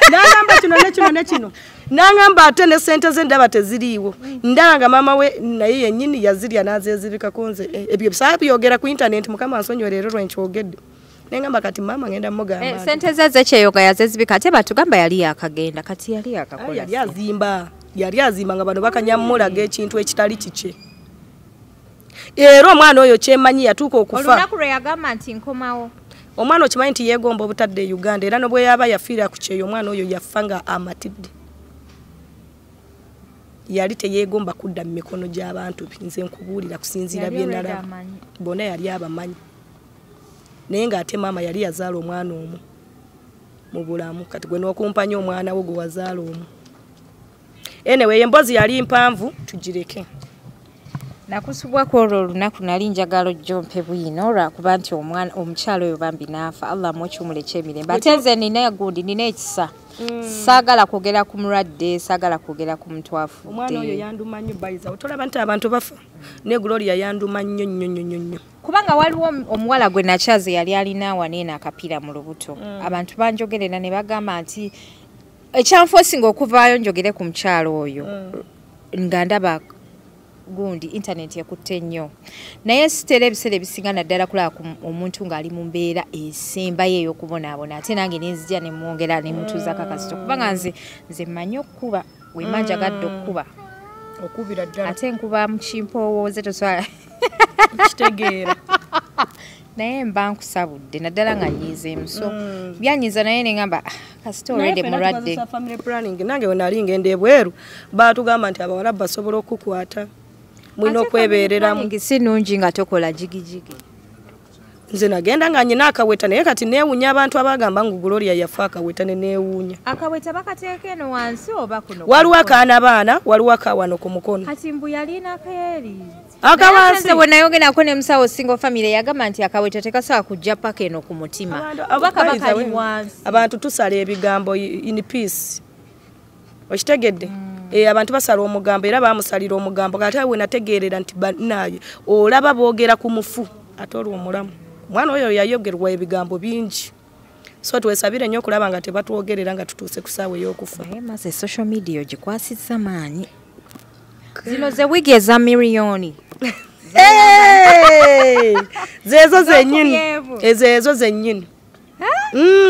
N'angamba kino ne kino ne kino. N'angamba ate ne ssente ze ndaba teziriiwo. Ndaba nga maama we naye yennyini yazirya n'azeezibika konze. Ebyo sabyogera ku internet, Mukama ansonyiwe leero lwe nkyogedde. Nengamba kati maama ngenda mugamba. Ssente ze ez'ekyeyoga yazezibika ate batugamba yali yakagenda, kati yali yakakola. Yali azimba. Yali azimba nga bano bakanyamulaga ekintu ekitali kikye. Era omwana oyo kyemanyi yatuuka okufa. Olunaku lwe yagamba nti nkomawo. Omwana okimanyi nti yeegomba obutadde e Uganda, era ne bwe yaba yafiira ku kyeyo omwana oyo yafa nga amatidde. Yali teyeegomba kudda mu mikono gy'abantu be. Nze nkubuulira kusinziira bye nalaba. Bonna yali abamanyi. Naye ng'ate maama yali yazaala omwana omu mu bulamu. Kati gwe n'okumpanya omwana wo gwe wazaala omu. Anyway, emboozi yali mpanvu, tugireke. Nakusubwa ku olwo olunaku nali njagala ojjompe bwino lwakuba nti omwana omukyala oyo bambi n'afa. Allah amuwe ekiwummulo eky'emirembe. Ate nze nina gundi, nina ekisa. Saagala kwogera ku mulwadde, saagala kwogera ku muntu afudde. Omwana oyo yanduma nnyo bayiza. Otolaba nti abantu bafa. Ne Gloria yanduma nnyo nnyo nnyo nnyo. Kubanga waliwo omuwala gwe nakyaze yali alina waneeno akapiira mu lubuto. Abantu banjogerera ne bagamba nti ekyanfoosinga okuvaayo njogere ku mukyala oyo. Nga ndaba gundi internet ekutte nnyo. Naye sitera ebiseera ebisinga naddala kulaba ku omuntu ng'ali mu mbeera esembayo ey'okubonaabona, ate nange ne nzija ne mwongera ne mutuuzaako akazito, kubanga nze mmanyi okukuba, we mba njagadde okukuba. Okubira ddala. Ate nkuba mu kimpoowooze tosobola kitegeera. Naye mba nkusabudde naddala nga nnyiizeemu. So byanyiiza naye ne ngamba kasita already mulwadde. Family planning nange we nali ngenda ebweru baatugamba nti abawala basobola okukwata. Mulina okwebeereramu. Si nnungi nga tokola jigijigi. Nze nagenda nga nnyina akaweta, naye kati neewuunya abantu abagamba ngu Gloria yafa akaweta ne neewuunya. Akaweta bakateeka eno wansi oba kuno? Waliwo akaana baana, waliwo akawano ku mukono. Kati mbu yalina akeeri. Akawansi. Nze bwe nayogerako ne musawo single family yagamba nti akaweta tekasobola kujja paka eno ku mutima. Oba kaba kali wansi. Abantu tusala ebigambo in peace. Okitegedde? Abantu basala omugambo era bamusalira omugambo. Kati we nategeerera nti bannaaye olaba boogera ku mufu ate olwo omulamu. Omwana oyo yayogerwa ebigambo bingi. So twesabire nnyo okulaba nga tebatwogerera nga tutuuse ku ssaawa ey'okufa. Naye Mase social media ogikwasizza maanyi. Zino ze wiigi eza miliyoni. Zeezo zennyini. Ezo zennyini.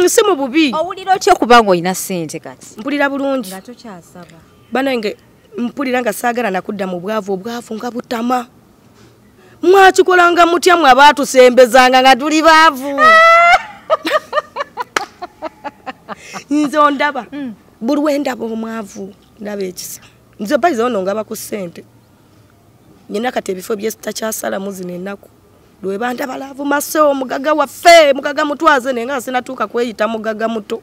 Si mu bubi. Owulira otya okuba ng'olina ssente kati? Mpulira bulungi. Nga tokyasaba. Bannange mpulira nga saagala nakudda mu bwavu, obwavu nga butama. Mwakikolanga mutya mwe abaatusembezanga nga tuli baavu? Nze ondaba buli we ndaba omwavu ndaba ekisa. Nze bayiza ono ngaba ku ssente. Nnyina kati ebifo bye sitakyasalamu zino ennaku. Lwe bandaba laavu Mase omugaga waffe, mugaga mutwaze, naye nga sinatuuka kweyita mugaga muto.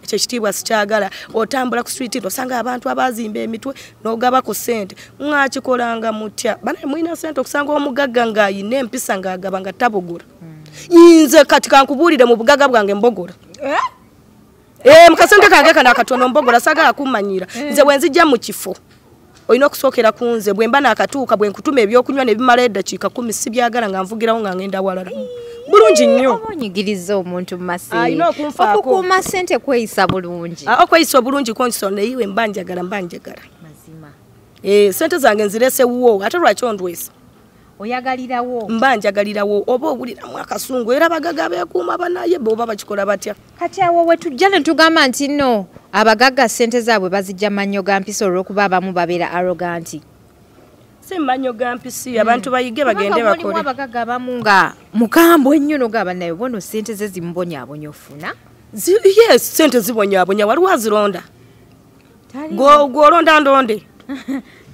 Ekyo ekitiibwa sikyagala. Otambula ku street osanga abantu abazimba emitwe n'ogaba ku ssente. Mwakikolanga mutya? Banaye mulina ssente okusanga omugagga ng'ayina empisa ng'agaba nga tabugula. Nze kati kankubuulire mu bugaga bwange mbogora. Mukasente kange kana katono mbogora sagala kumanyira. Nze wenzijja mu kifo. Olina okusookera ku nze bwe mba naakatuuka bwe nkutuma ebyokunywa ne bimala eddakiika 10 sibyagala nga nvugirawo nga ngenda walala. Bulungi nnyo. Onyigiriza omuntu Mase. Alina okunfaako. Okukuuma ssente kweyisa bulungi. Okweyisa obulungi konso naye mba njagala mba njagala. Mazima. Ssente zange nzirese wuwo ate lwaki ondwesa? Oyagalirawo. Mba njagalirawo oba owuliramu akasungu era abagagga beekuuma banaye bo bakikola batya. Kati awo we tujja ne tugamba nti nno abagagga ssente zaabwe bazijja mannyo ga mpisi olw'okuba abamu babeera arrogant. Si mannyo ga mpisi abantu bayige bagende bakole. Mulimu abagagga abamu nga mukambwe ennyo n'ogamba naye bono ssente ze zimubonyaabonya ofuna. Yes, ssente zibonyaabonya waliwo azironda. Gw'olonda ndonde.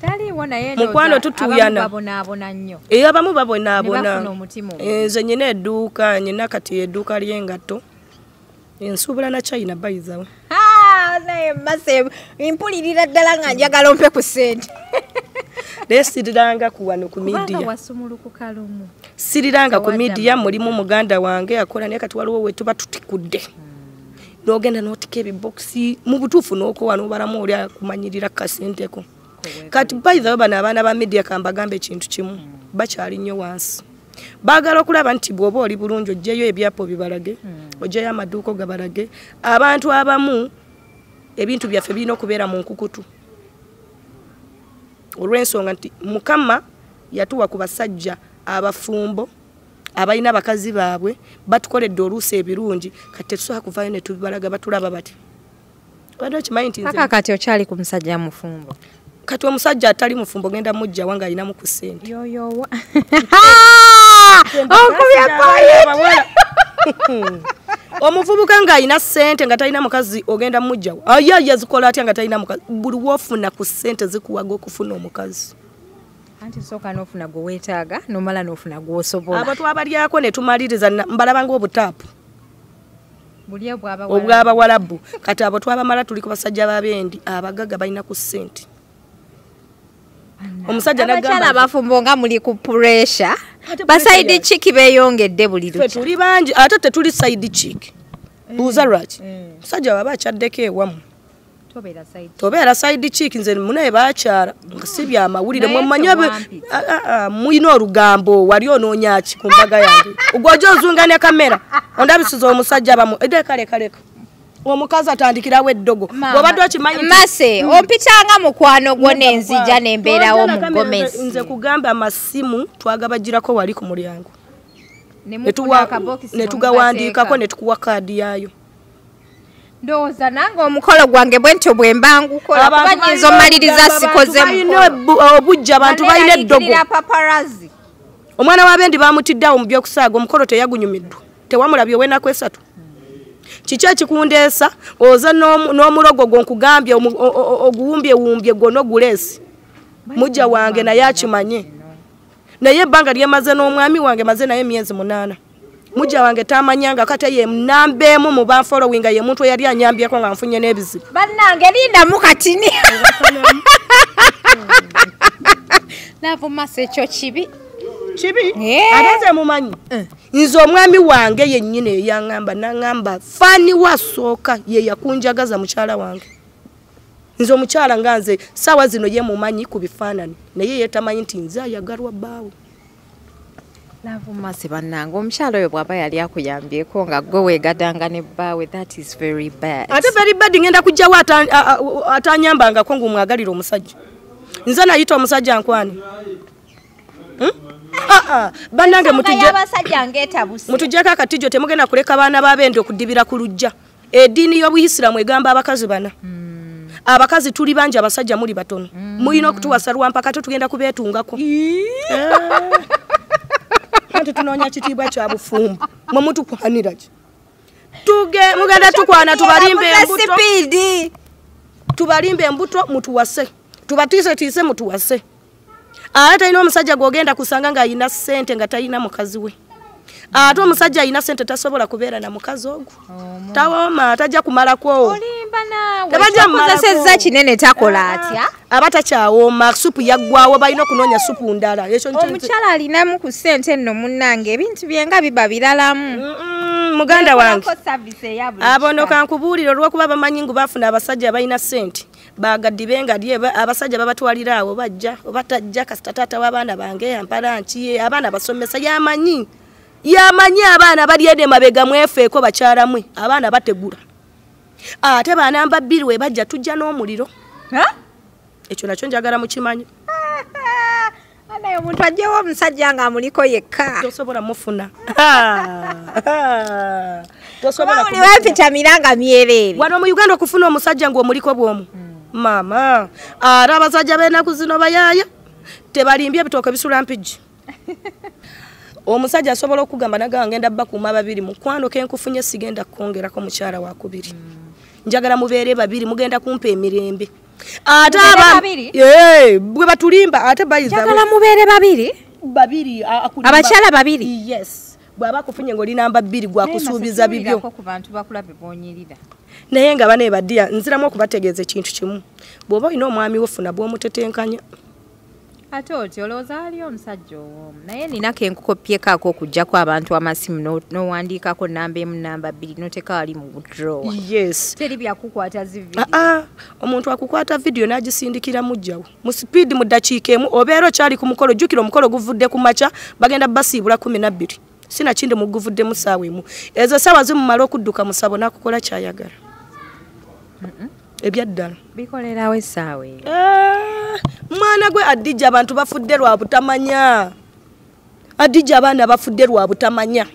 Taliiwo naye mukwano tutuyana. Babonaabona nnyo. Abamu babonaabona. Nze nyina edduuka, nyina kati edduuka ly'engatto. Ensuubula na China bayizawo. Naye Mase mpulirira ddala nga njagala ompe ku ssente. Naye siriranga ku wano ku media. Kubanga wasumulukuka lumu. Siriranga ku media mulimu muganda wange akola naye kati waliwo we tuba tutikudde. N'ogenda n'otika ebibokisi mu butuufu n'okowa n'obalamu oli akumanyirira kasenteko. Kati by the way bano abaana ba media kambagambe ekintu kimu bakyali nnyo wansi. Baagala okulaba nti bw'oba oli bulungi oggyeyo ebyapa obibalage, oggyeyo amaduuka ogabalage. Abantu abamu ebintu byaffe birina okubeera mu nkukutu. Olw'ensonga nti Mukama yatuwa ku basajja abafumbo abalina abakazi baabwe batukoledde oluusi ebirungi kati tetusobola kuvaayo ne tubibalaga batulaba bati. Obadde okimanyi nti nze Paka kati okyali ku musajja mufumbo. Kati omusajja atali mufumbo genda mujja wange alinamu ku ssente. Yoyowa. Okubya point. Omuvubuka ng'alina ssente nga talina mukazi ogenda mujjawo. Aye yazikola atya nga talina mukazi? Buli w'ofuna ku ssente zikuwaga okufuna omukazi. Anti sooka n'ofuna gwe weetaaga n'omala n'ofuna gw'osobola. Abo twabalyako ne tumaliriza mbalaba ng'obutaapu. Buli obw'abawalabu. Kati abo twabamala tuli ku basajja b'abendi abagagga balina ku ssente. Omusajja n'agamba abafumbo nga muli ku pressure. Ba side chick beeyongedde buli lukya. Ffe tuli bangi ate tetuli side chick. Buuza lwaki? Omusajja bw'aba akyaddeko ewammwe. Tobeera side chick nze munaye baakyala nga si byamawulire mwe mulina olugambo wali onoonya ki ku mbaga yange. Ogw'ojja ozunga ne kamera ondabisiza omusajja abamu leka leka leka. Omukazi atandikirawo eddogo. Bw'obadde okimanyi Mase ompitanga mukwano gwo n'enzija n'embeerawo mu gomesi. Nze kugamba amasimu twagabagirako wali ku mulyango. Ne tugawandiikako ne tukuwa kaadi yaayo. Ndowooza nange omukolo gwange bwe ntyo bwe mba ngukola kuba nnyinza omaliriza sikoze mukolo. Obujja abantu balina eddogo. Omwana w'abendi bamutidde awo mu by'okusaaga omukolo teyagunyumiddwa. Tewamulabye ow'ennaku 3. Kiki ekikundeesa oze n'omulogo gwo nkugambye oguwumbyewumbye gwonna oguleesi. Mujja wange naye akimanye. Naye ebbanga lye maze n'omwami wange maze naye emyezi 8. Mujja wange tamanyanga kate ye namba emu mu banfollowinga ye muntu eyali anyambyeko nga nfunye n'ebizibu. Bannange lindamu katini. Love Mase ekyo kibi. Kibi? Ate nze mumanyi. Nze omwami wange yennyini eyaŋŋamba n'aŋŋamba fan wasooka ye yakunjagaza mukyala wange. Nze omukyala nga nze ssaawa zino ye mumanyi ku bifaananyi naye ye tamanyi nti nze ayagalwa bbaawe. Love Mase bannange omukyala oyo bw'aba yali akuyambyeko nga gwe weegadanga ne bbaawe that is very bad. Ate very bad ngenda kujjawo atanyambangako ng'omwagalira omusajja. Nze nayita omusajja nkwani. Bannange mutujjeko akatijjo temugenda kuleka baana b'abendi okudibira ku luggya. Eddiini y'Obuyisiraamu egamba abakazi bana. Abakazi tuli bangi abasajja muli batono. Mulina okutuwasa lwampaka ate tugenda kubeetungako. Anti tunoonya kitiibwa kya bufumbo. Mwe mutukwanira ki? Mugenda tukwana tubalimbe embuto. Tubalimbe embuto mutuwase. Tubatiisetiise mutuwase. Ate talina omusajja gw'ogenda kusanga ng'alina ssente nga talina mukazi we. Ate omusajja alina ssente tasobola kubeera na mukazi ogwo. Tawooma tajja kumalako. Olimba naawe. Kozesezza kinene takola atya? Aba takyawooma, supu yaggwawo, balina okunoonya supu ndala. Omukyala alinamu ku ssente nno munnange, ebintu bye nga biba biralamu. Muganda wange abono kankubuulira, olw'okuba bamanyi ngu baafuna abasajja abalina ssente, bagaddi bengadye, abasajja babatwalira awo, bajja oba tajja, kasita taata w'abaana bange ampala nki, abaana basomesa, yamanyi abaana bali eno emabega, mwefeeko bakyala mwe, abaana bategula. Ate banamba 2 we bajja tujja n'omuliro. Ekyo nakyo njagala mukimanyi. Anaye omuntu ajjewo omusajja ng'amuliko yekka. Tosobola mufuna. Tosobola kumufuna. Miranga myereere. Wano mu Uganda okufuna omusajja ng'omuliko bw'omu. Mama, ate abasajja b'ennaku zino bayaaya, tebalimbye ebitooke bisula mpigi. Omusajja asobola okugamba nagamba ngenda bakuuma babiri, mukwano ke nkufunye sigenda kukwongerako mukyala wa kubiri. Njagala mubeere babiri, mugenda kumpa emirembe. Ate babiri? Bwe batulimba ate bayiza. Njagala mubeere babiri? Babiri, abakyala babiri? Yes. Bw'aba akufunye ng'oli namba 2 gwakusuubiza bibyo. Ku bantu bakulabe bonyirira. Naye nga bane badiya nziramu okubategeeza ekintu kimu. Bw'oba olina omwami wo funa bw'omutetenkanya. Ate otyo olowooza waliyo omusajja ow'omu, naye nina ke nkukopyekaako okuggyako abantu amasimu n'owandiikako namba 1 namba 2 n'oteeka wali mu drawer. Yes. Teri byakukwata zi vidiyo. Omuntu akukwata vidiyo n'agisindikira muggyawo mu sipiidi mu ddakiika emu, obeera okyali ku mukolo, jjukira omukolo guvudde ku makya, bagenda basiibula 12. Sinakindi muguvuddemu ssaawa emu. Ezo ssaawa zimumala okudduka musabo n'akukola ky'ayagala. Ebyaddala. Bikolerawo essaawa eyo. Mwana gwe Adija, abantu bafudde lwa butamanya. Adija, abaana bafudde lwa butamanya.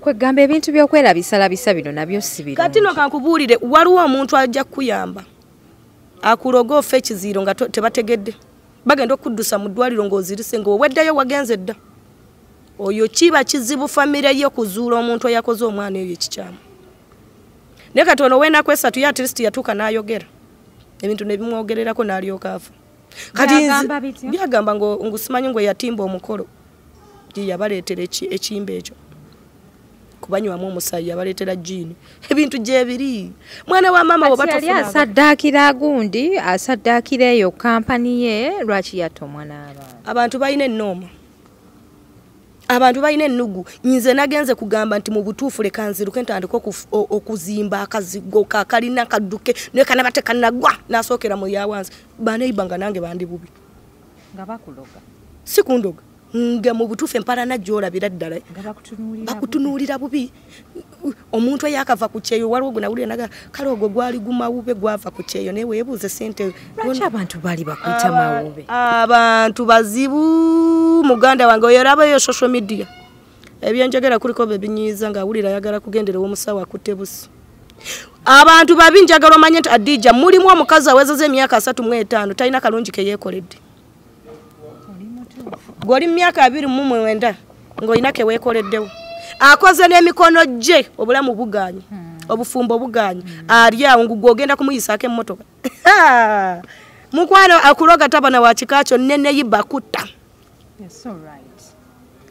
Kwegamba ebintu by'okwerabisalabisa bino nabyo si birungi. Kati no kankubuulire, waliwo omuntu ajja kukuyamba akuloga ofe ekiziiro nga tebategedde. Bagenda okuddusa mu ddwaliro ng'ozirise ng'oweddeyo wagenze dda. Oyo kiba kizibu famire ye okuzuula omuntu eyakoze omwana eyo ekikyamu. Naye kati ono w'ennaku 3 ye at least yatuuka n'ayogera ebintu ne bimwogererako n'alyoka afa. Kati byagamba ngusimanyi ngwe yatimba omukolo, ye yabaleetera ekiyimba ekyo kubanywamu omusaayi, yabaleetera jjiini, ebintu gyebiri. Mwana wa maama bw'oba tofuna asaddaakira gundi, asaddaakira eyo kampani ye, lwaki yatta omwana w'abantu? Abantu balina ennooma. Abantu balina ennugu. Nze nagenze kugamba nti mu butuufu leka nziruke ntandike okuzimba akazigo kakalina kadduke naye kanaba tekanagwa, nasookera mu yawansi. Baneiba nga nange bandi bubi. Nga bakuloga. Si kundoga. Nga mu butuufu empalana gy'olabira ddala. Nga bakutunuulira bubi. Omuntu eyakava ku kyeyo, waliwo gwe nawulira naga kale ogwo gwali gumawube gwava ku kyeyo, naye weebuuze ssente. Lwaki abantu baali bakuyita mawube? Abantu bazibu. Muganda wange oyo olabayo social media. Ebyenjogera kuliko bye binyiiza ng'awulira ayagala kugendera omusawo akutte busi. Abantu babi, njagala omanye nti Adija mulimu omukazi awezezza emyaka 35 talina kalungi ke yeekoledde. Gw'oli mu myaka 29 ng'olina ke weekoleddewo. Akoze n'emikono gye, obulamu bugaanye, obufumbo bugaanye, ali awo ngu gw'ogenda kumuyisaako emmotoka. Mukwano akuloga tabana wa kika kyo nene yibakutta. Yes, all right.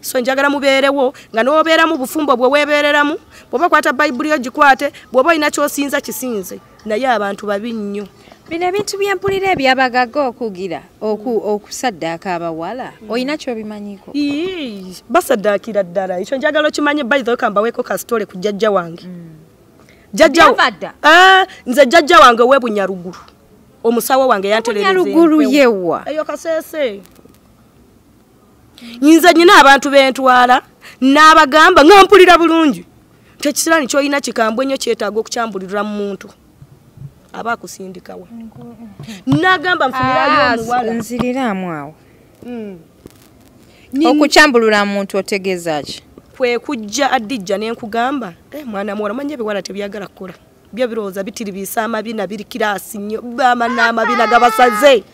So njagala mubeerewo nga n'obeeramu bufumbo bwe weebeereramu, bw'oba kwata Bayibuli yo gikwate, bw'oba olina ky'osinza kisinze, naye abantu babi nnyo. Bino ebintu byempulira ebyabagaga okugira okusaddaaka abawala, olina ky'obimanyiiko? Basaddaakira ddala. Ekyo njagala okimanye, by the way, kambaweeko ka story ku jjajja wange. Nze jjajja wange ow'e Bunyaruguru, omusawo wange yanterereza. Bunyaruguru yewa? Eyo Kasese. Nze nnyina abantu bentwala n'abagamba nga mpulira bulungi nti ekisiraani ky'olina kikambwe nnyo, kyetaaga okukyambulirwa mu muntu aba akusindikawa. N'agamba nfunirayo omuwala. Nziriramu awo. Okukyambulula muntu otegeeza ki? Kwe kujja Adija ne nkugamba, mwana muwala, manye ebiwala tebyagala kukola. Byo birowooza bitiribiisa amabina biri kiraasi nnyo, bama n'amabina gabasaze.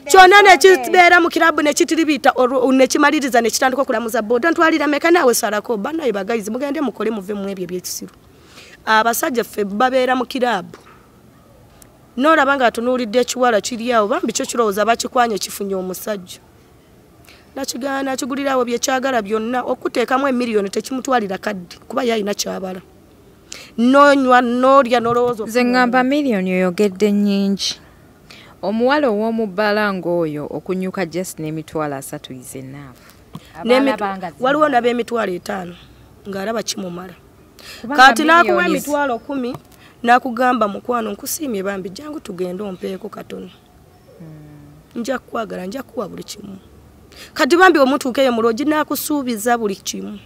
Kyonna nekibeera mu kirabu nekitiribita nekimaliriza nekitandika okulamuza boda, ntwalira meka naawe salako. Bannaye bagayizi mugende mukole muve mu ebyo ebyekisiru. Abasajja ffe babeera mu kirabu, n'olaba ng'atunuulidde ekiwala kiri awo, bambi kyo kirowooza bakikwanye kifunye omusajja. Nakigaana nakigulirawo byekyagala byonna, okuteekamu emiliyoni tekimutwalira kaddi kuba ye alina kyabala. Nonywa n'olya n'olowooza. Nze ŋŋamba miliyoni oyogedde nnyingi. Omuwala ow'omu bbala ng'oyo okunyuka just n'emitwalo 3 is enough. Waliwo n'ab'emitwalo 5 ng'alaba kimumala. Kati n'akuwa emitwalo 10 n'akugamba mukwano nkusiimye bambi jangu tugende ompeeko katono. Nja kukwagala, nja kuwa buli kimu. Kati bambi omutuuka eyo mu loogi n'akusuubiza buli kimu.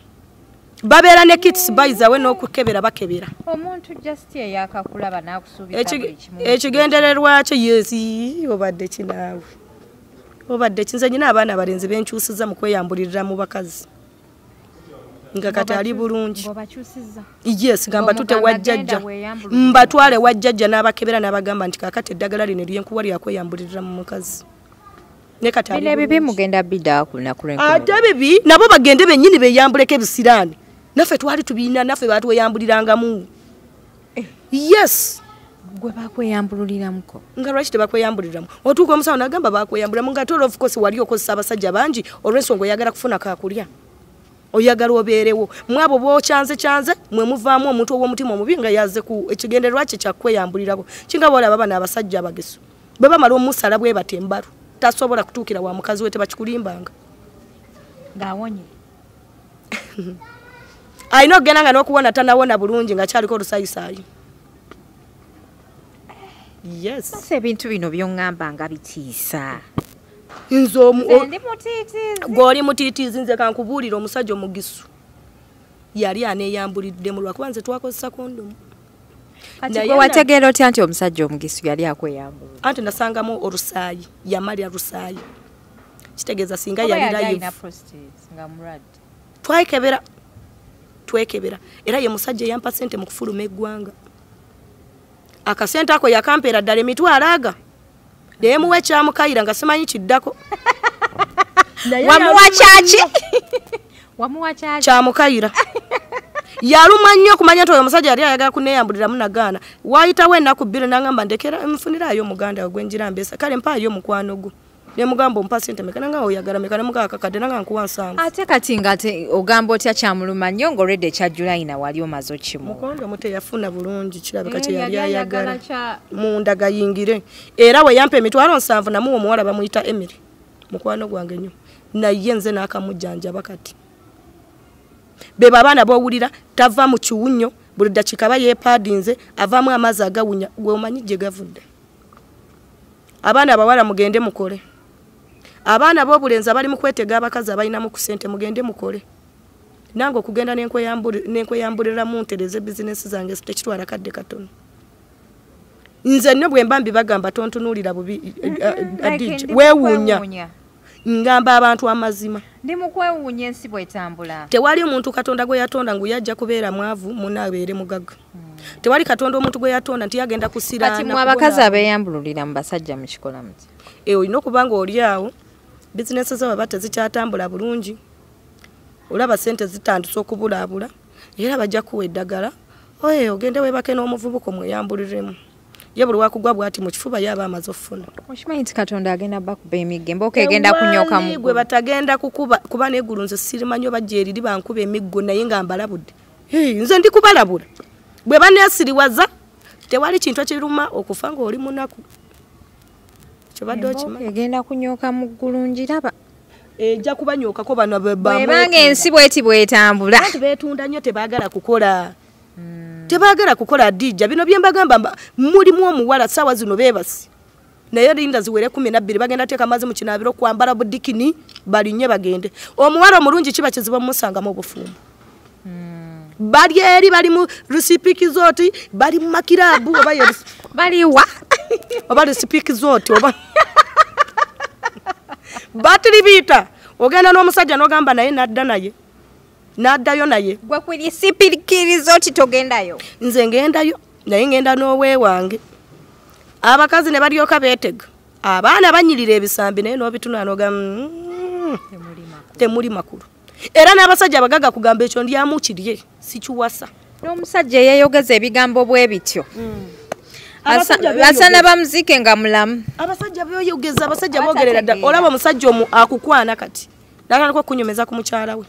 Babeera ne kits bayizawe n'okukebera bakebera. Omuntu just eyakakulaba n'akusuubiza buli kimu. Ekigendererwa kye yesi obadde kinaawe. Obadde kinze nyina abaana abalenzi benkyusiza mu kweyambulirira mu bakazi. Nga kati ali bulungi. Yes, gamba tute wajjajja. Mbatwale wajjajja n'abakebera n'abagamba nti kaakati eddagala lino lyenkuwa lya kweyambulirira mu mukazi. Bino ebibi mugenda bidda ku lunaku lw'enkomerero. Ate bibi nabo bagende bennyini beeyambuleko ebisiraani. Naffe twali tubiina, naffe baatweyambulirangamu. Yes. Gwe bakweyambululiramuko. Nga lwaki tebakweyambuliramu? Otuuka omusawo n'agamba bakweyambuliramu nga ate of course wali okozesa abasajja bangi olw'ensonga oyagala kufuna kaakulya. Oyagala obeerewo. Mwabo bw'okyanze kyanze mwe muvaamu omuntu ow'omutima omubi nga yazze ku ekigendererwa kye kya kweyambulirako. Kinga bw'olaba bano abasajja abageso. Bwe bamala omusala bwe bata embalu. Tasobola kutuukira wa mukazi we tebakikulimbanga. Ng'awonye. Alina okugenda nga n'okuwona tanawona bulungi nga kyaliko olusayisaayi. Yes. Sasa ebintu bino by'oŋŋamba nga bitiisa. Nze ndi mutiitiizi. Gw'oli mutiitiizi nze kankubuulira omusajja omugisu. Yali aneeyambuliddemu lwakuba nze twakozesa kondomu. Kati gwe wategeera otya nti omusajja omugisu yali akweyambulula? Anti nasangamu olusaayi, yamalya lusaayi. Kitegeeza singa yali live. Twekebera. Twekebera. Era ye musajja yampa ssente mu kufuluma eggwanga. Akasente ako yakampeera ddala emitwalo aga. Naye muwa ekyamukayira nga simanyi kiddako. Wamuwa kyaki? Wamuwa kyaki? Kyamukayira. Yaluma nnyo okumanya nti oyo omusajja yali ayagala kunneeyambuliramu nagaana. Waayitawo ennaku 2 n'angamba ndekera nfuniraayo muganda we gwe ngira mbeesa. Kale mpaayo mukwano gwo. Ne mugamba ompa ssente meka nanga oyagala meka ne mugamba kakadde nanga nkuwa 7. Ate kati nga ate ogamba otya kyamuluma nnyo ng'olwedde ekya Julayina wali omaze okimuwa. Mukondo muto yafuna bulungi kirabika kye yali ayagala. Munda gayingire. Era we yampa emitwalo 7 namuwa omuwala bamuyita Emily. Mukwano gwange nnyo. Naye nze n'akamujjanjaba kati. Beba abaana b'owulira tava mu kiwunyo buli ddakiika aba yeepaadinze avaamu amazzi agawunya gwe omanyi gye gavudde. Abaana abawala mugende mukole. Abaana b'obulenzi abali mu kwetega abakazi abalinamu ku ssente mugende mukole. Nange okugenda n'enkweyambuliramu ntereze bizinensi zange tekitwala kadde katono. Nze nno bwe mba mbibagamba tontunuulira bubi weewuunya. Ngamba abantu amazima. Ndi mu kwewuunya ensi bw'etambula. Tewali omuntu Katonda gwe yatonda ngu yajja kubeera mwavu munne abeere mugagga. Tewali Katonda omuntu gwe yatonda nti yagenda kusiraana. Kati mmwe abakazi abeeyambululira mu basajja mukikola muti? Olina okuba ng'oli awo bizinensi zo baba tezikyatambula bulungi. Olaba ssente zitandise okubulaabula era bajja kuwa eddagala. Oye ogende weebake n'omuvubuka omweyambuliremu. Ye buli wakugwa bw'ati mu kifuba ye aba amaze okufuna. Okimanyi nti Katonda agenda bakuba emiggo embooko egenda kunyooka mu ggulu. Gwe batagenda kukuba kuba n'eggulu nze sirimanyi oba gye eriri bankuba emiggo naye nga mbalabudde. Nze ndi kubalabula. Bwe baneesiriwaza tewali kintu ekiruma okufa ng'oli munaku. Kyobadde okimanyi. Egenda kunyooka mu ggulu ngiraba. Ejja kubanyookako bano bw'ebanga ensi bw'eti bw'etambula. Abantu beetunda nnyo tebaagala kukola. Tebaagala kukola dijja bino bye mbagamba mulimu omuwala ssaawa zino beebase. Naye linda ziwere 12 bagenda teeka amazzi mu kinaabiro kwambala budikini balinnye bagende. Omuwala omulungi kiba kizibu omusangamu obufumbo. Bali eri bali mu rusipikizoti bali mu makirabu oba baliwa oba rusipikizoti oba batiribiita ogenda n'omusajja n'ogamba naye nadda naye. Naddayo naye. Gwe ku risipikizoti togendayo. Nze ngendayo naye ngenda n'oweewange. Abakazi ne balyoka beetega. Abaana banyirira ebisambi naye n'obitunula n'ogamba temuli makulu. Era n'abasajja abagagga kugamba ekyo ndyamu kirye sikiwasa. N'omusajja eyeeyogeza ebigambo bwe bityo. Asana bamuzike nga mulamu. Abasajja beeyogeza, abasajja boogerera ddala. Olaba omusajja omu akukwana kati. N'atandika okukunyumeza ku mukyala we.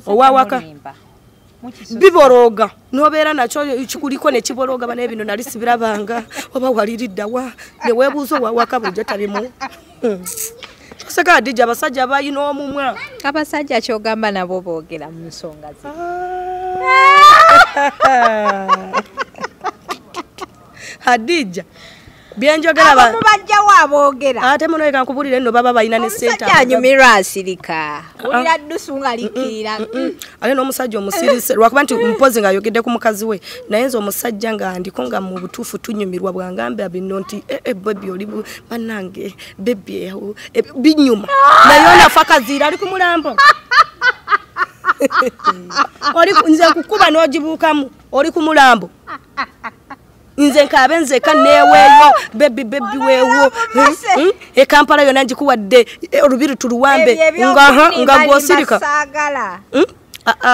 Owawaka. Biboroga nobeera nakyo kikuliko ne kiboroga bana bino nali sibirabanga oba waliriddawa ne weebuuza wawaka bulijjo tabimu. Toseka Hadija, abasajja balina omumwa. Abasajja kyogamba nabo boogera mu nsonga zi. Hadija byenjogera abamu bajjawo aboogera. Ate muno eka nkubulire nno baba balina ne ssente. Omusajja anyumirwa asirika. Wulira ddusu nga likkirira. Ate n'omusajja omusirise lwakuba nti mpozi ng'ayogedde ku mukazi we, naye nze omusajja nga ndiko nga mu butuufu tunyumirwa bw'angamba bino nti baby oli bannange baby binyuma. Naye ono afa kaziira ali ku mulambo. Oli nze nkukuba n'ogibuukamu oli ku mulambo. Nze nkabe nzeka neweeyo baby baby weewo e Kampala yonna ngikuwadde olubiri tuluwambe nga gwosirika.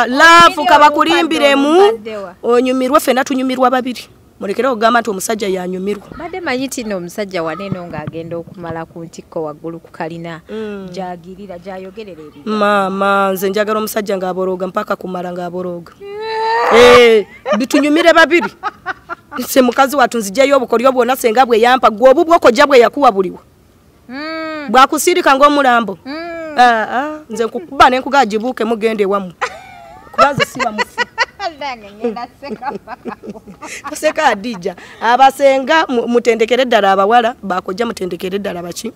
Laavu kabakulimbiremu onyumirwa ffenna tunyumirwa babiri. Mulekere okugamba nti omusajja yanyumirwa. Badde manyi nti nno omusajja wanene ng'agenda okumala ku ntikko waggulu ku kalina gy'agirira gy'ayogerera ebintu. Maama nze njagala omusajja ng'aborooga mpaka kumala ng'aborooga. Bitunyumire babiri. Nse mukazi watu nzijayo obukolyo bwonna senga bwe yampa gwe obubwo kojja bwe yakuwa buliwa. Bwakusirika ng'omulambo. Nze nkukuba ne nkugajibuuke mugende wamu. Kubanze siba mufu. Seka Hadija, abasenga mutendekere ddala abawala bakojja mutendekere ddala baki.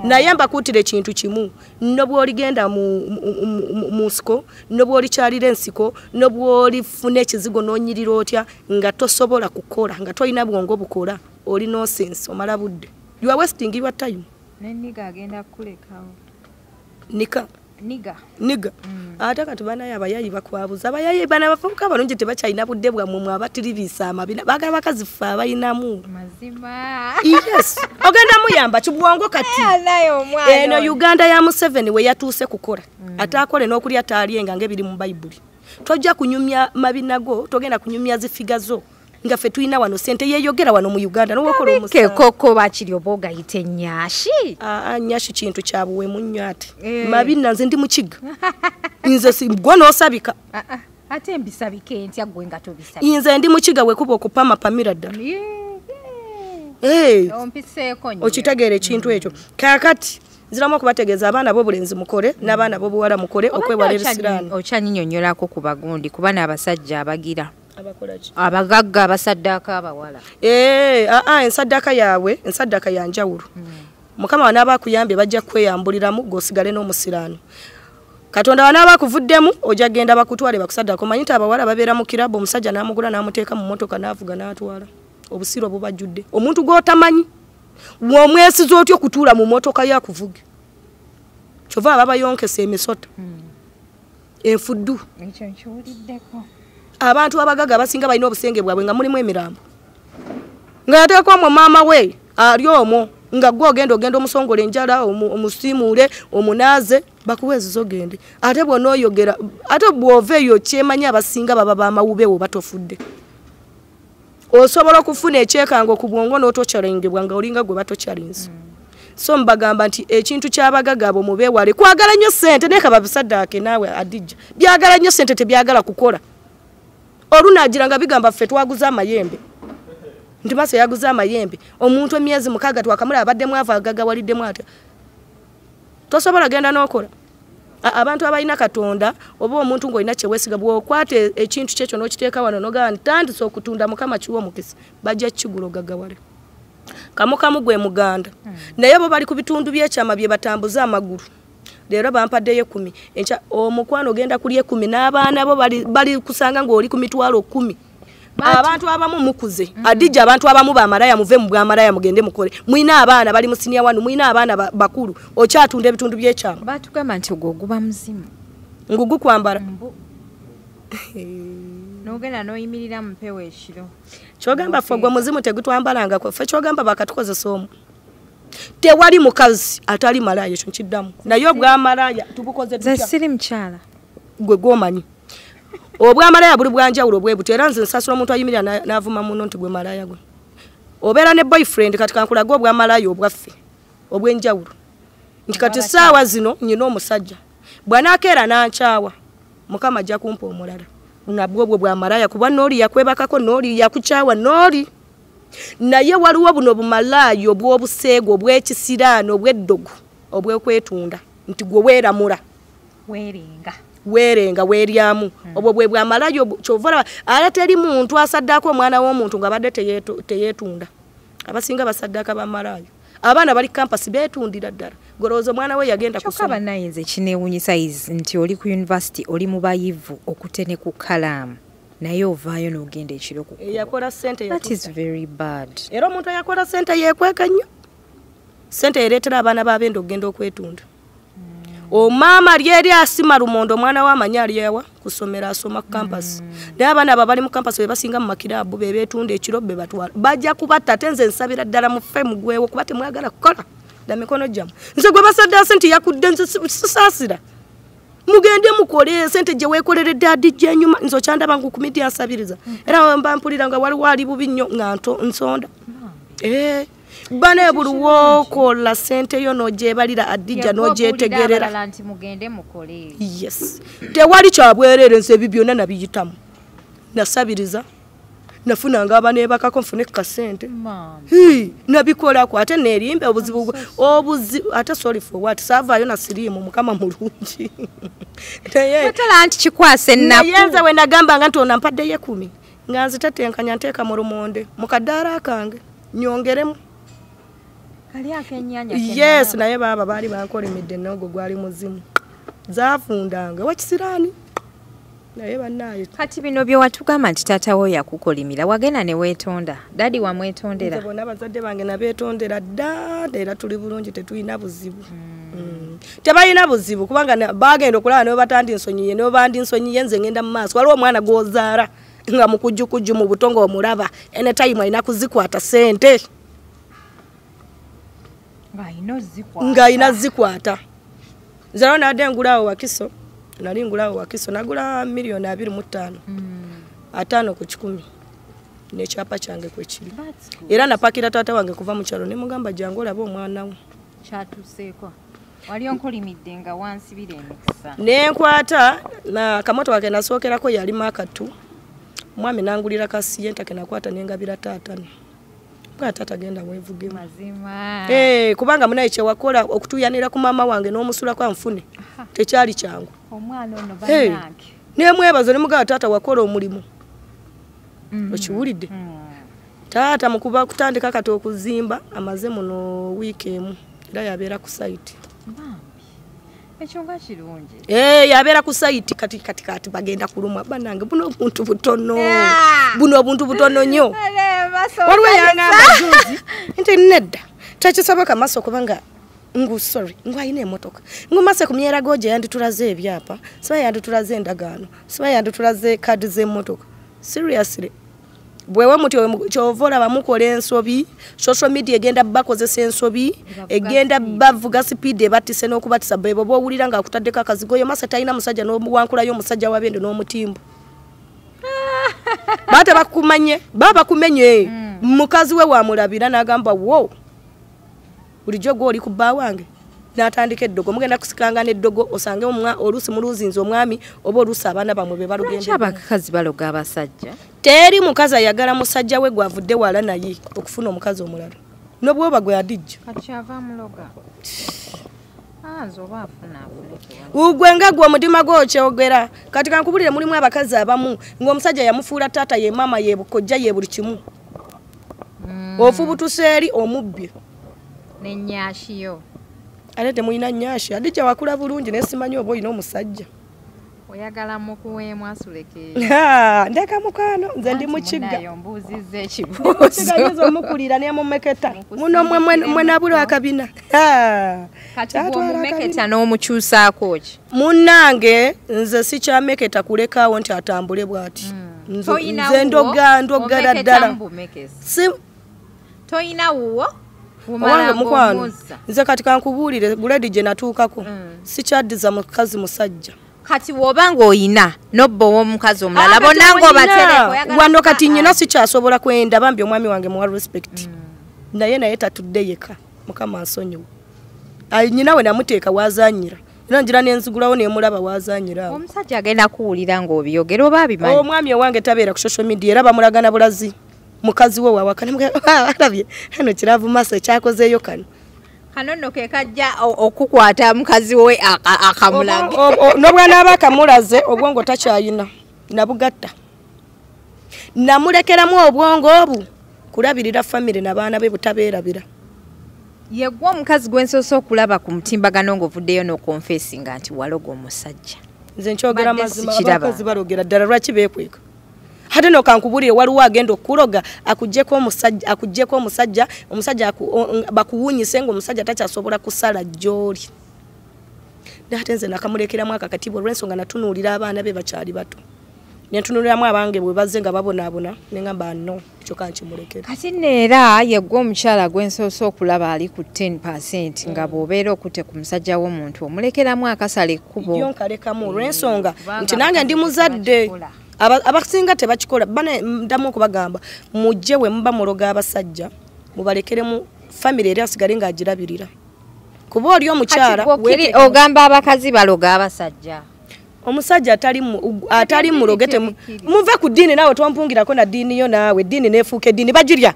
Naye mbakuutira ekintu kimu, no bw'oligenda mu nsiko, no bw'olikyalira ensiko, no bw'olifuna ekizigo n'onyirira otya nga tosobola kukola, nga tolina bwongo bukola, oli nonsense, omala budde. You are wasting your time. Ne nigga agenda kukulekawo. Nika. Niga. Niga. Ate kati banaye abayayi bakwabuza. Abayayi bana bafuuka balungi tebakyalina budde bwammwe mwe abatiribisa amabina. Baagala bakazi ffe abayinamu. Mazima. Yes. Ogenda muyamba kibwongo kati. Eno Uganda ya Museveni we yatuuse kukola. Ate akole n'okulya taalyenga ng'ebiri mu Bayibuli. Tojja kunyumya mabina go, togenda kunyumya zifiga zo. Nga ffe tulina wano ssente yeeyogera wano mu Uganda n'owokola omusango. Koko bakiri oba ogayita ennyashi. Nnyashi kintu kya buwemu nnyo ate. Mabina nze ndi mukiga. Nze si gwe n'osabika. Ate mbisabike ntya gwe nga tobisabika. Nze ndi mukiga wekuba okupama pamira ddala. Ompiseeko nnyo. Okitegeera ekintu ekyo. Kaakati nziramu okubategeeza abaana b'obulenzi mukole n'abaana b'obuwala mukole okwewala ebisiraani. Okyanyinyonnyolako ku bagundi kuba n'abasajja abagira. Abagagga abasaddaaka abawala. Ensaddaaka yaabwe, ensaddaaka ya njawulo. Mukama wanaaba akuyambye bajja kweyambuliramu gw'osigale n'omusiraano. Katonda wanaaba akuvuddemu ojja kugenda bakutwale bakusaddaaka. Omanyi nti abawala babeera mu kirabu omusajja n'amugula n'amuteeka mu mmotoka n'avuga n'atwala. Obusiro bubajjudde. Omuntu gw'otamanyi bw'omwesiza otya okutuula mu mmotoka ye akuvuge. Kyova ababayonkesa emisota. Enfuddu. Ekyo nkiwuliddeko. Abantu abagaga abasinga balina obusenge bwabwe nga mulimu emirambo. Nga yateeka omwo maama we ali omwo nga gwe ogenda omusongola enjala omusiimuule omunaaze bakuwe ezizo ogende. Ate bw'onooyogera ate bw'ova eyo kyemanyi abasinga baba bamawubewo batofudde. Osobola okufuna ekyekango ku bwongo n'otokyaringibwa nga olinga gwe batokyarinze. So mbagamba nti ekintu ky'abagaga abo mubeewale kwagala nnyo ssente naye kababisaddaake naawe Hadija. Byagala nnyo ssente tebyagala kukola. Olunagira nga bigamba ffe twaguza amayembe. Nti Mase yaguza amayembe. Omuntu emyezi 6 twakamula abadde mwavu agagawaliddemu atya. Tosobola genda n'okola. Abantu abalina Katonda oba omuntu ng'olina kye weesiga bw'okwata ekintu kyekyo n'okiteeka wano n'ogamba nti ntandise okutunda Mukama kiwe omukisa bajja kukigula ogagawale. Kamukamu gwe muganda. Naye bo bali ku bitundu by'ekyama bye batambuza amagulu. Leero bampaddeyo 10. Enkya omukwano ogenda kulya 10 n'abaana bo bali kusanga ng'oli ku mitwalo 10. Abantu abamu mukuze. Hadija abantu abamu bamalaya muve mu bwamalaya mugende mukole. Mwina abaana bali mu senior 1, mwina abaana bakulu. Okyatunda ebitundu by'ekyama. Batugamba nti ogwo guba muzimu. Ngugu kwambala. N'ogenda n'oyimirira mu mpewo ekiro. Kyogamba ffe ogwo muzimu tegutwambalanga ffe kyogamba bakatukozesa omu. Tewali mukazi atali malaya ekyo nkiddamu. Naye obwamalaya tubukoze tutya? Nze siri mukyala. Gwe gw'omanyi. Obwamalaya buli bwanjawulo bwe butyo era nze nsasula omuntu ayimirira n'avuma muno nti gwe malaya gwe. Obeera ne boyfriend kati kankulaga obwamalaya obwaffe obw'enjawulo. Nti kati essaawa zino nnyina omusajja. Bw'anaakeera n'ankyawa Mukama ajja kumpa omulala. Nabwo bwe bwamalaya kuba n'oli yakwebakako n'oli yakukyawa n'oli. Naye waliwo buno bumalaaya obw'obuseego obw'ekisiraano obw'eddogo obw'okwetunda nti gwe weeramula. Weerenga. Weerenga weeryamu. Obwo bwe bwamalaaya ky'ova olaba ate teri muntu asaddaako omwana w'omuntu ng'abadde teyeetunda. Abasinga basaddaaka bamalaaya. Abaana bali campus beetundira ddala. Golowooza omwana we yagenda Kyokka kusoma. bannaye nze kineewuunyisa nti oli ku university oli mu bayivu okutte ne ku kalaamu naye ovaayo n'ogenda ekiro ku kkubo. Eyakola ssente That is yatuusa. very bad. Era omuntu eyakola ssente yeekweka nnyo. Ssente ereetera abaana b'abenda okugenda okwetunda. Omaama lyeri asima lumonde omwana we amanyi ali ewa kusomera asoma ku campus. Naye abaana abo abali mu campus be basinga mu makiraabu be beetunda ekiro be batwala. Bajja kubatta ate nze nsabira ddala mufe mugwewo kuba temwagala kukola na mikono gyammwe. Nze gwe basaddaase nti yakudde nze sisaasira. Mugende mukole sente gye weekoleredde adijja ennyuma nze okyandaba nkukumidde ansabiriza. Era mba mpulira nga waliwo ali bubi nnyo nga nsonda. Bane buli w'okola ssente yo n'ogyebalira adijja n'ogyetegerera. Abalala nti mugende mukole. Yes. Tewali kyabwereere nze ebyo byonna nabiyitamu. Nasabiriza. Nafunanga abaneebakako nfune ku kasente. Nabikolako ate neerimba obuzibu ate sorry for what saavaayo na siriimu Mukama mulungi. Tola nti kikwasa ennaku. Naye nze we nagambanga nti ono ampaddeyo 10 nga nzitetenkanya nteeka mu lumonde mu kadaala kange nyongeremu. Kali akennyanya Yes, naye baaba baali bankolimidde n'ogwo gwali muzimu. Zaafundanga wakisiraani. Naye bannaaye. Kati bino bye watugamba nti taata wo yakukolimira wagenda ne weetonda. Dadi wamwetondera. Nze bonna abazadde bange nabeetondera dda era tuli bulungi tetulina buzibu. Tebalina buzibu kubanga bagenda okulaba ne batandi nsonyiye ne bandi nsonyiye nze ngenda mu maaso. Waliwo omwana gw'ozaala nga mukujjukujju mu buto ng'omulaba anytime alina kuzikwata ssente. Ng'alina zikwata. Nze lero nabadde ngulaawo Wakiso. Nali ngulaawo Wakiso nagula 25,000,000. 5 ku 100 n'ekyapa kyange kwe kiri. Era napakira taata wange kuva mu kyalo ne mugamba jangu olabe omwana wo. Kyatuuseeko. Wali onkolimidde nga wansibira emikisa. Ne nkwata na kamoto kake nasookerako yali Mark 2. Omwami n'angulira ka Sienta ke nakwata ne ngabira taata. Bwa taata genda weevugemu. Mazima. Kubanga munaye kye wakola okutuuyanira ku maama wange n'omusula kwa nfune. Tekyali kyangu. Omwana ono bannange. Ne mwebaza ne mugamba taata wakola omulimu. Okiwulidde? Taata mukuba kutandika kati okuzimba amaze muno wiiki emu era yabeera ku site. Ekyo nga kirungi. Yabeera ku site kati kati kati bagenda kulumwa bannange buno obuntu butono. Buno obuntu butono nnyo. Waliwo yangamba juzi nti nedda tekisoboka maaso kubanga ngu sorry ngu alina emmotoka ngu mase ku myerago gye yanditulaze ebyapa siba yanditulaze endagaano siba yanditulaze kaadi z'emmotoka. Seriously bwewe mutyo kyova olaba mukola ensobi social media egenda bakozesa ensobi egenda bavuga speed ebatise n'okubatisa bebo bw'owulira ng'akutaddeko akazigo yo masa talina musajja n'omuwankulayo omusajja w'abende n'omutimbo. Bata bakumanye baba kumenye mukazi we wamulabira n'agamba wo bulijjo gw'oli ku bba wange n'atandika eddogo mugenda kusikanga n'eddogo osange oluusi muluzinze omwami oba oluusi abaana bammwe be balugenda. Lwaki abakazi baloga abasajja? Teri mukazi ayagala musajja we gw'avudde wala naye okufuna omukazi omulala n'obwoba gwe adijja. Kati ava muloga. Nze oba afuna afune. Ugwe nga gwe omutima gwo okyogera. Kati kankubulire mulimu abakazi abamu ng'omusajja yamufuula taata ye maama ye bukojja ye buli kimu. Ofubutuse eri omubbi. N'ennyashi yo. Ate temulina nnyashi. Adijja wakula bulungi naye simanyi oba olina omusajja. Oyagala mukuweemu asuleke. Ndeka mukwano nze ndi mukigga. Nayo mbuuzizza ekibuuzo. Nyinza omukulira ne mumeketa. Muno mwe nabulwa akabina. Kati bw'omumeketa n'omukyusaako ki? Munnange nze sikyameketa kulekaawo nti atambule bw'ati. Nze ndogera ddala. Toyina wuwo? Owange mukwano nze kati kankubuulire guledi gye natuukako sikyaddiza mukazi musajja. Kati bw'oba ng'oyina n'obba ow'omukazi omulala bonna ng'obatereko. Wano kati nnyina sikyasobola kwenda bambi omwami wange muwa respect. Naye tatudde yekka Mukama ansonyiwe. Nnyina we namuteeka w'azannyira. Era ngira nenzigulawo nemulaba wazanyira awo. Omusajja agenda kuwulira ng'obyogera oba abimanyi? Omwami owange tabeera ku social media era bamulagana bulazi. Mukazi we wawaka alabye hano kiravu maso ekyakozeeyo kano. Kano nno ke kajja okukwata mukazi we akamulage. N'obwana aba akamulaze obwongo takyayina nabugatta. Namulekeramu obwongo obu kulabirira famire n'abaana be butabeerabira. Ye gwe omukazi gwe nsoose okulaba ku mutimbagano ng'ovuddeyo n'okonfesinga nti waloga omusajja. Nze nkyogera mazima, abakazi balogera ddala, lwaki beekweka? Ate no kankubulire, waliwo agenda okuloga akuggyeko omusajja, omusajja bakuwunyise ng'omusajja takyasobola kusala gy'oli. Ate nze nakamulekeramu akakatiba olw'ensonga natunuulira abaana be bakyali bato. Nentunuuliramu abange bwe bazze nga babonaabona ne ngamba no, ekyo kankimulekere. Kati nno era ye gwe omukyala gwe nsoose okulaba ali ku 10% nga bw'obeera okutte ku musajja w'omuntu omulekeramu akasala ekkubo. Yo nkalekamu olw'ensonga nti nange ndi muzadde. Abasinga tebakikola, bana ndamu okubagamba mujje we muba muloga abasajja mubalekeremu famire eri asigale ng'agirabirira. Kuba oli omukyala ogamba abakazi baloga abasajja. Omusajja atali muloge muve ku ddiini naawe twampungirako na ddiini yo naawe eddiini neefuuka eddiini bagirya.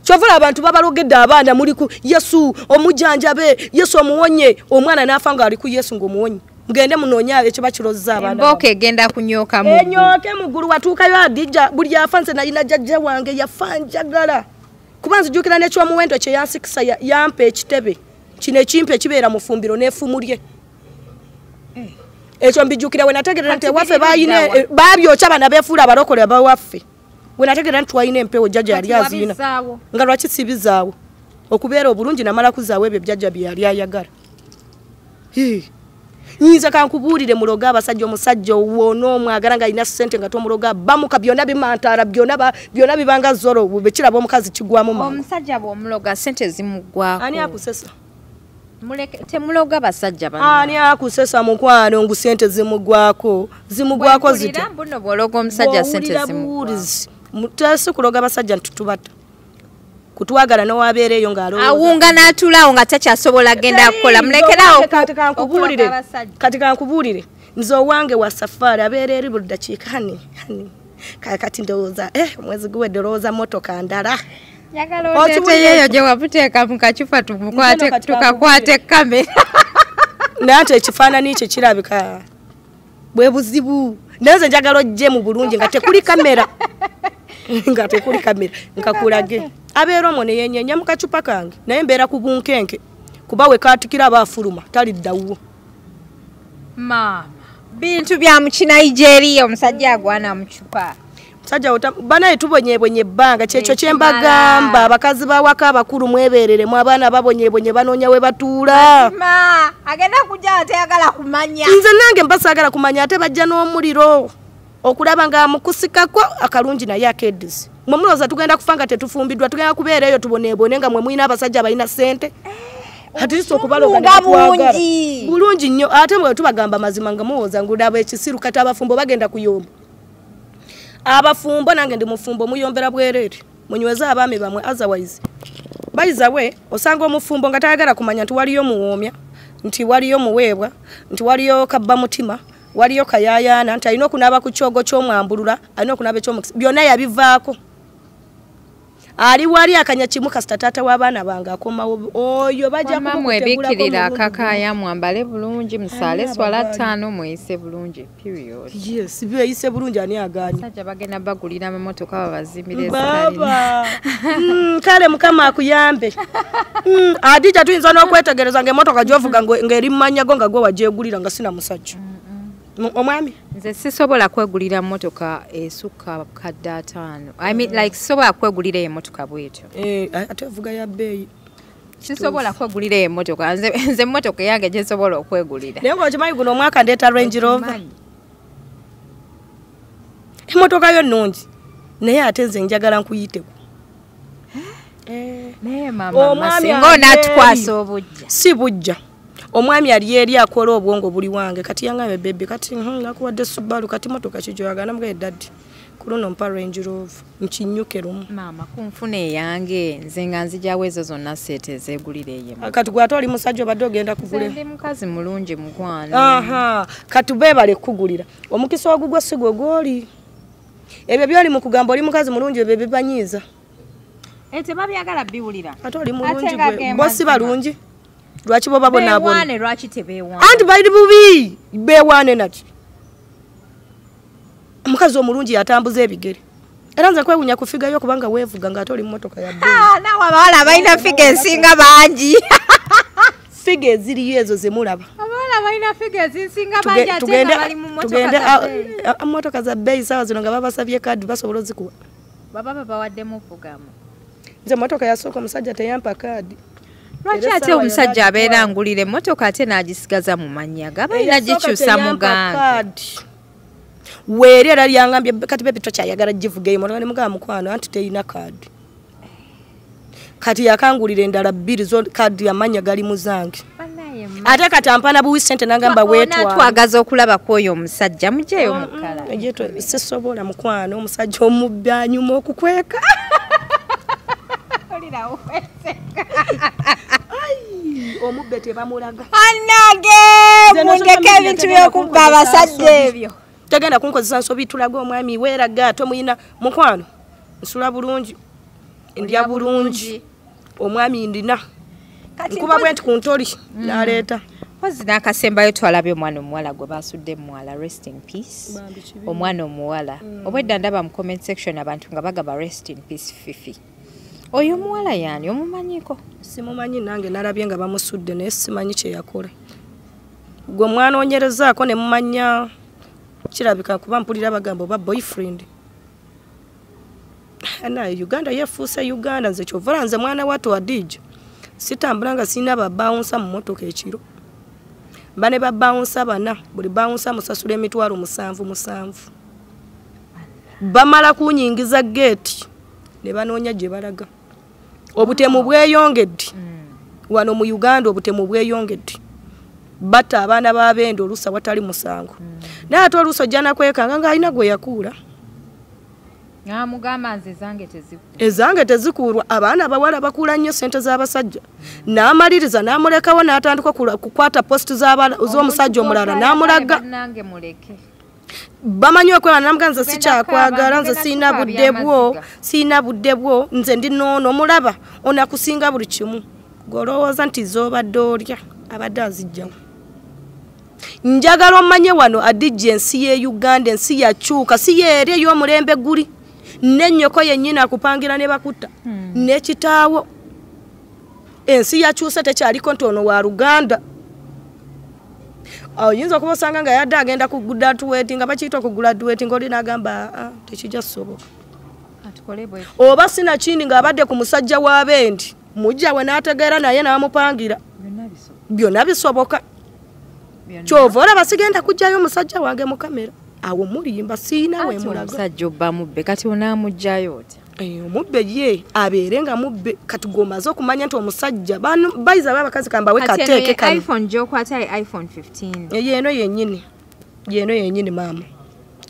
Kyovula abantu babalogedde abaana muli ku Yesu omujjanjabe, Yesu omuwonye, omwana n'afa ng'ali ku Yesu ng'omuwonye. Mugende munoonye ekyo bakirozza abaana. Embooka egenda kunyooka mu ggulu. Enyooke mu ggulu watuukayo Adija buli afa nze nalina jjajja wange yafa njagala. Kuba nzijukira n'ekyomuwendo kye yansikisa yampa ekitebe. Kino ekimpa ekibeera mu ffumbiro n'effumu lye. Ekyo mbijjukira we nategeera nti ewaffe baayina babyokya bana beefuula abalokole abawaffe. We nategeera nti twalina empewo jjajja yali aziina. Nga lwaki sibizaawo? Okubeera obulungi namala kuzaawo ebyo jjajja bye yali ayagala. Nyinza kankubuulire muloga abasajja, omusajja ow'onoomwagala ng'alina ssente nga tomuloga bamuka byonna bimantaala byonna bibanga zoro bwe kiraba omukazi kigwamu mangu. Omusajja bw'omuloga ssente zimuggwako. Ani akusesa? Temuloga basajja bano. Ani akusesa mukwano ngu ssente zimuggwako? Zimuggwako zitya? Mbuno bw'ologa omusajja ssente zimuggwako. Tesi kuloga basajja nti tubata. Kutwagala n'owabeera eyo ng'alowooza. Awunga n'atuulaawo nga takyasobola genda kukola. Mulekeraawo okuloga abasajja. Kati kankubuulire nze owange wa safaari abeera eri buli ddakiika hani hani. Kati ndowooza omwezi guwedde olowooza mmotoka ndala. Njagala ondeeteyo gye wabuteeka mu kacupa tukakwate kamera. Naye ate ekifaananyi kye kirabika bwe buzibu. Naye nze njagala ojje mu bulungi nga tekuli kamera. Nga tekuli kamera nkakulage. Abeera omwo ne yenyeenya mu kacupa kange naye mbeera ku bunkenke kuba we kaatikira aba afuluma talidda wuwo. Maama, bintu bya mu Kinigeria omusajja agwana mu cupa. Musajja banaye tubonyeebonye ebbanga kyekyo kye mbagamba abakazi b'awaka abakulu mwebeereremu abaana babonyeebonye banoonya we batuula. Ma, agenda kujja atayagala kumanya. Nze nange mba saagala kumanya ate bajja n'omuliro okulaba nga mukusikako akalungi naye akeddizi. Mwe mulowooza tugenda kufa nga tetufumbiddwa, tugenda kubeera eyo tuboneebone nga mwe mulina abasajja abalina ssente. Ate si okubaloga ne batwagala. Bulungi nnyo ate mwe tubagamba mazima nga muwooza ngulaba ekisiru kati abafumbo bagenda kuyomba. Abafumbo nange ndi mufumbo muyombera bwereere. Munyweze abaami bamwe otherwise. Bayiza we osanga omufumbo nga tayagala kumanya nti waliyo muwoomya, nti waliyo muweebwa, nti waliyo kabba mutima, waliyo kayaayaana, nti alina okunaaba ku kyogo ky'omwambulula, alina okunaaba eky'omukisa. Byonna yabivaako. Ali wali akanya kimu kasita taata w'abaana bange akomawo oyo bajja kumutegulako. Akakaaya mwambale bulungi, musaale swala 5 muyise bulungi period. Yes, biyise bulungi ani agaanye? Basajja bagenda bagulira amamotoka babazimbire essalina. Baba. Kale Mukama akuyambe. Adija tuyinza n'okwetegereza ng'emmotoka gy'ovuga ng'eri mu mannya go nga gwe wagyegulira nga sina musajja. Omwami nze sisobola kwegulira mmotoka esukka kadde 5. I mean like sisobola kwegulira emmotoka bwetyo. Ate ovuga ya bbeeyi. Sisobola kwegulira emmotoka. Nze emmotoka yange gye nsobola okwegulira. Naye ng'okimanyi guno omwaka ndeeta Range Rover. Emmotoka yo nnungi naye ate nze njagala nkuyiteko. Naye maama singa onaatukwasa obujja. Si bujja. Omwami ali eri akola obwongo buli wange kati yangambe bebe kati nakuwadde Subaru kati motoka ki gy'oyagala namugambye daddy Ku luno mpa Range Rover nkinyuke lumu. Maama kunfuna eyange nze nga nzijawo ezo zonna sente ezeegulira eyo. Kati gwe ate oli musajja obadde ogenda kugula. Ndi mukazi mulungi mukwano. Aha, kati beebale kukugulira. Omukisa ogugwo si gwe gw'oli. Ebyo byoli mu kugamba oli mukazi mulungi ebyo bibanyiiza. Tebabyagala biwulira. Ate oli mulungi gwe. Bo si balungi. Lwaki bo babonaabona? Beewaane lwaki tebeewaana? Anti bali bubi beewaane naki. Omukazi omulungi yatambuza ebigere. Era nze kwewuunya ku ffiga yo kubanga weevuga ng'ate oli mu mmotoka ya bbeeyi. Naawe abawala balina ffiga ensinga bangi. Ffiga eziriyo ezo ze mulaba. Abawala balina ffiga ezinsinga bangi ate nga bali mu mmotoka za bbeeyi. Mmotoka za bbeeyi saawa zino nga babasabye kaadi basobola ozikuwa. Baba babawaddemu ovugamu. Nze emmotoka yasooka omusajja teyampa kaadi. Lwaki ate omusajja abeera angulira emmotoka ate n'agisigaza mu mannya ge? Aba alina gikyusa mu gange. Weeri era lyangambye kati bebi tokyayagala givuga eyo mmotoka ne mugamba mukwano anti teyina kaadi. Kati yakangulira endala bbiri zo kaadi amannya gali mu zange. Ate kati ampana buwi ssente n'angamba weetwala. Twagaza okulaba ku oyo omusajja mugyeyo mu kkala. Sisobola mukwano omusajja omubbi anyuma okukweka. Omubbe tebamulaga. Annange mundeke ebintu by'okubba abasajja ebyo. Tagenda kunkozesa nsobi tulaga omwami weeraga tomuyina mukwano. Nsula bulungi. Ndya bulungi. Omwami ndina. Nkuba bwe nti ku ntoli n'aleeta. Mpozi n'akasembayo twalabye omwana omuwala gwe basudde muwala, rest in peace. Omwana omuwala. Obwedda ndaba mu comment section abantu nga bagaba rest in peace Fifi. Oyo omuwala yaani omumanyiko? Simumanyi nange nalabye nga bamusudde naye simanyi kye yakola. Gwe mwanoonyerezaako ne mumanya kirabika kuba mpulira bagamba oba boyfriend. Naye Uganda yefuuse Uganda nze kyova nze mwana wattu wa DJ. Sitambula nga sirina babawunsa mu mmotoka ekiro. Mba ne babawunsa bana, buli bawunsa musasula emitwalo 7 7. Bamala kunyingiza geeti ne banoonya gye balaga. Obutemu bweyongedde. Wano mu Uganda obutemu bweyongedde. Batta abaana b'abende oluusi awatali musango. Naye ate oluusi ojja nakwekanga ng'alina gwe yakuula. N'amugamba nze zange tezikuulwa. Ezange tezikuulwa. Abaana abawala bakuula nnyo ssente z'abasajja. N'amaliriza n'amulekawo n'atandika kukwata post z'omusajja omulala n'amulaga. Nange muleke. Bamanyi okweba n'amugamba nze sikyakwagala nze sirina budde bwo, sirina budde bwo, nze ndi noono omulaba ono akusinga buli kimu. Gw'olowooza nti z'obadde olya abadde azijjawo. Njagala omanye wano adijja ensi ye Uganda ensi yakyuka si yeeri ey'omulembe guli. N'ennyoko yennyini akupangira ne bakutta n'ekitaawo. Ensi yakyuse tekyaliko nti ono wa Luganda. Oyinza okuba osanga nga yadde agenda ku graduate nga bakiyita ku graduate ng'oli n'agamba tekijja kusoboka. Oba sinakindi ng'abadde ku musajja w'abendi mujja we n'ategeera naye n'amupangira. Byonna bisoboka. Kyova olaba sigenda kuggyayo omusajja wange mu kamera. Awo mulimba sirina we mulaga. Omusajja obba mubbe kati onaamuggyayo otya? Omubbe ye abeere nga mubbe kati gw'omaze okumanya nti omusajja bayiza abakazi kambawe kateeke kano. iPhone gy'okwata ye iPhone 15. Yeeno yennyini. Yeeno yennyini maama.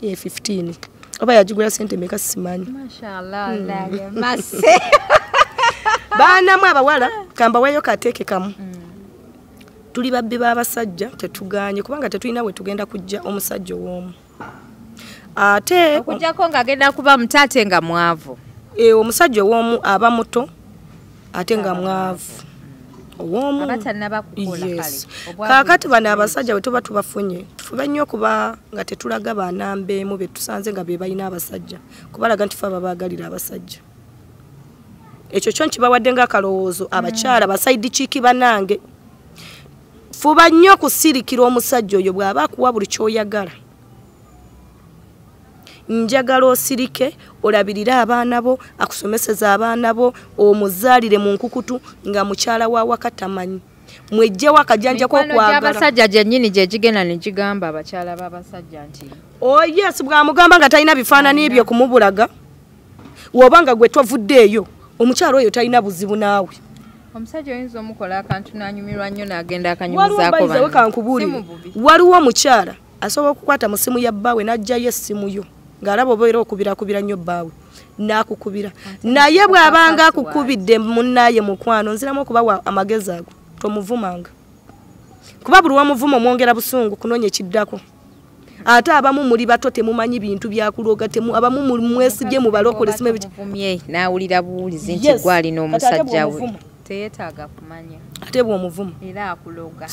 Ye 15. Oba yagigula ssente mmeka simanyi. Mashallah nange mase. Baanamu abawala kambaweeyo kateeke kamu. Tuli babbi b'abasajja tetugaanye kubanga tetulina we tugenda kujja omusajja ow'omu. Ate okujjako ng'agenda kuba muto ate nga mwavu. Omusajja ow'omu aba muto ate nga mwavu. Ow'omu aba tannaba kukola kale. Kaakati bano abasajja bwe tuba tubafunye tufube nnyo okuba nga tetulaga banambeemu be tusanze nga be balina abasajja kubalaga nti ffe ababaagalira abasajja. Ekyo kyo nkibawadde ng'akalowoozo abakyala basayidi kiiki bannange. Fuba nnyo okusirikira omusajja oyo bw'aba akuwa buli ky'oyagala. Njagala osirike olabirire abaana bo, akusomeseze abaana bo, omuzaalire mu nkukutu nga mukyala wa waka tamanyi. Mwejjewo akajanja k'okwagala. Abasajja gyennyini gye gigenda ne gigamba abakyala b'abasajja nti oh yes, bw'amugamba nga talina bifaananyi bye kumubulaga, woba nga gwe tovuddeeyo, omukyala oyo talina buzibu naawe. Omusajja oyinza omukola akantu n'anyumirwa nnyo n'agenda akanyumizaako banne. Waliwo omukyala asobola okukwata mu ssimu ya bbaawe n'aggyayo essimu yo. Ng'alaba obeera okubirakubira nnyo bbaawe n'akukubira. Naye bw'abanga akukubidde munnaye mukwano, nziramu okubawa amagezi ago, tomuvumanga. Kuba buli wamuvuma omwongera busungu kunoonya ekiddako. Ate abamu muli bato temumanyi bintu byakuloga, abamu mwesibye mu balokole simuvumye n'awulira buwulizi nti gwali n'omusajja we. Teyeetaaga kumanya. Ate bw'omuvuma era akuloga.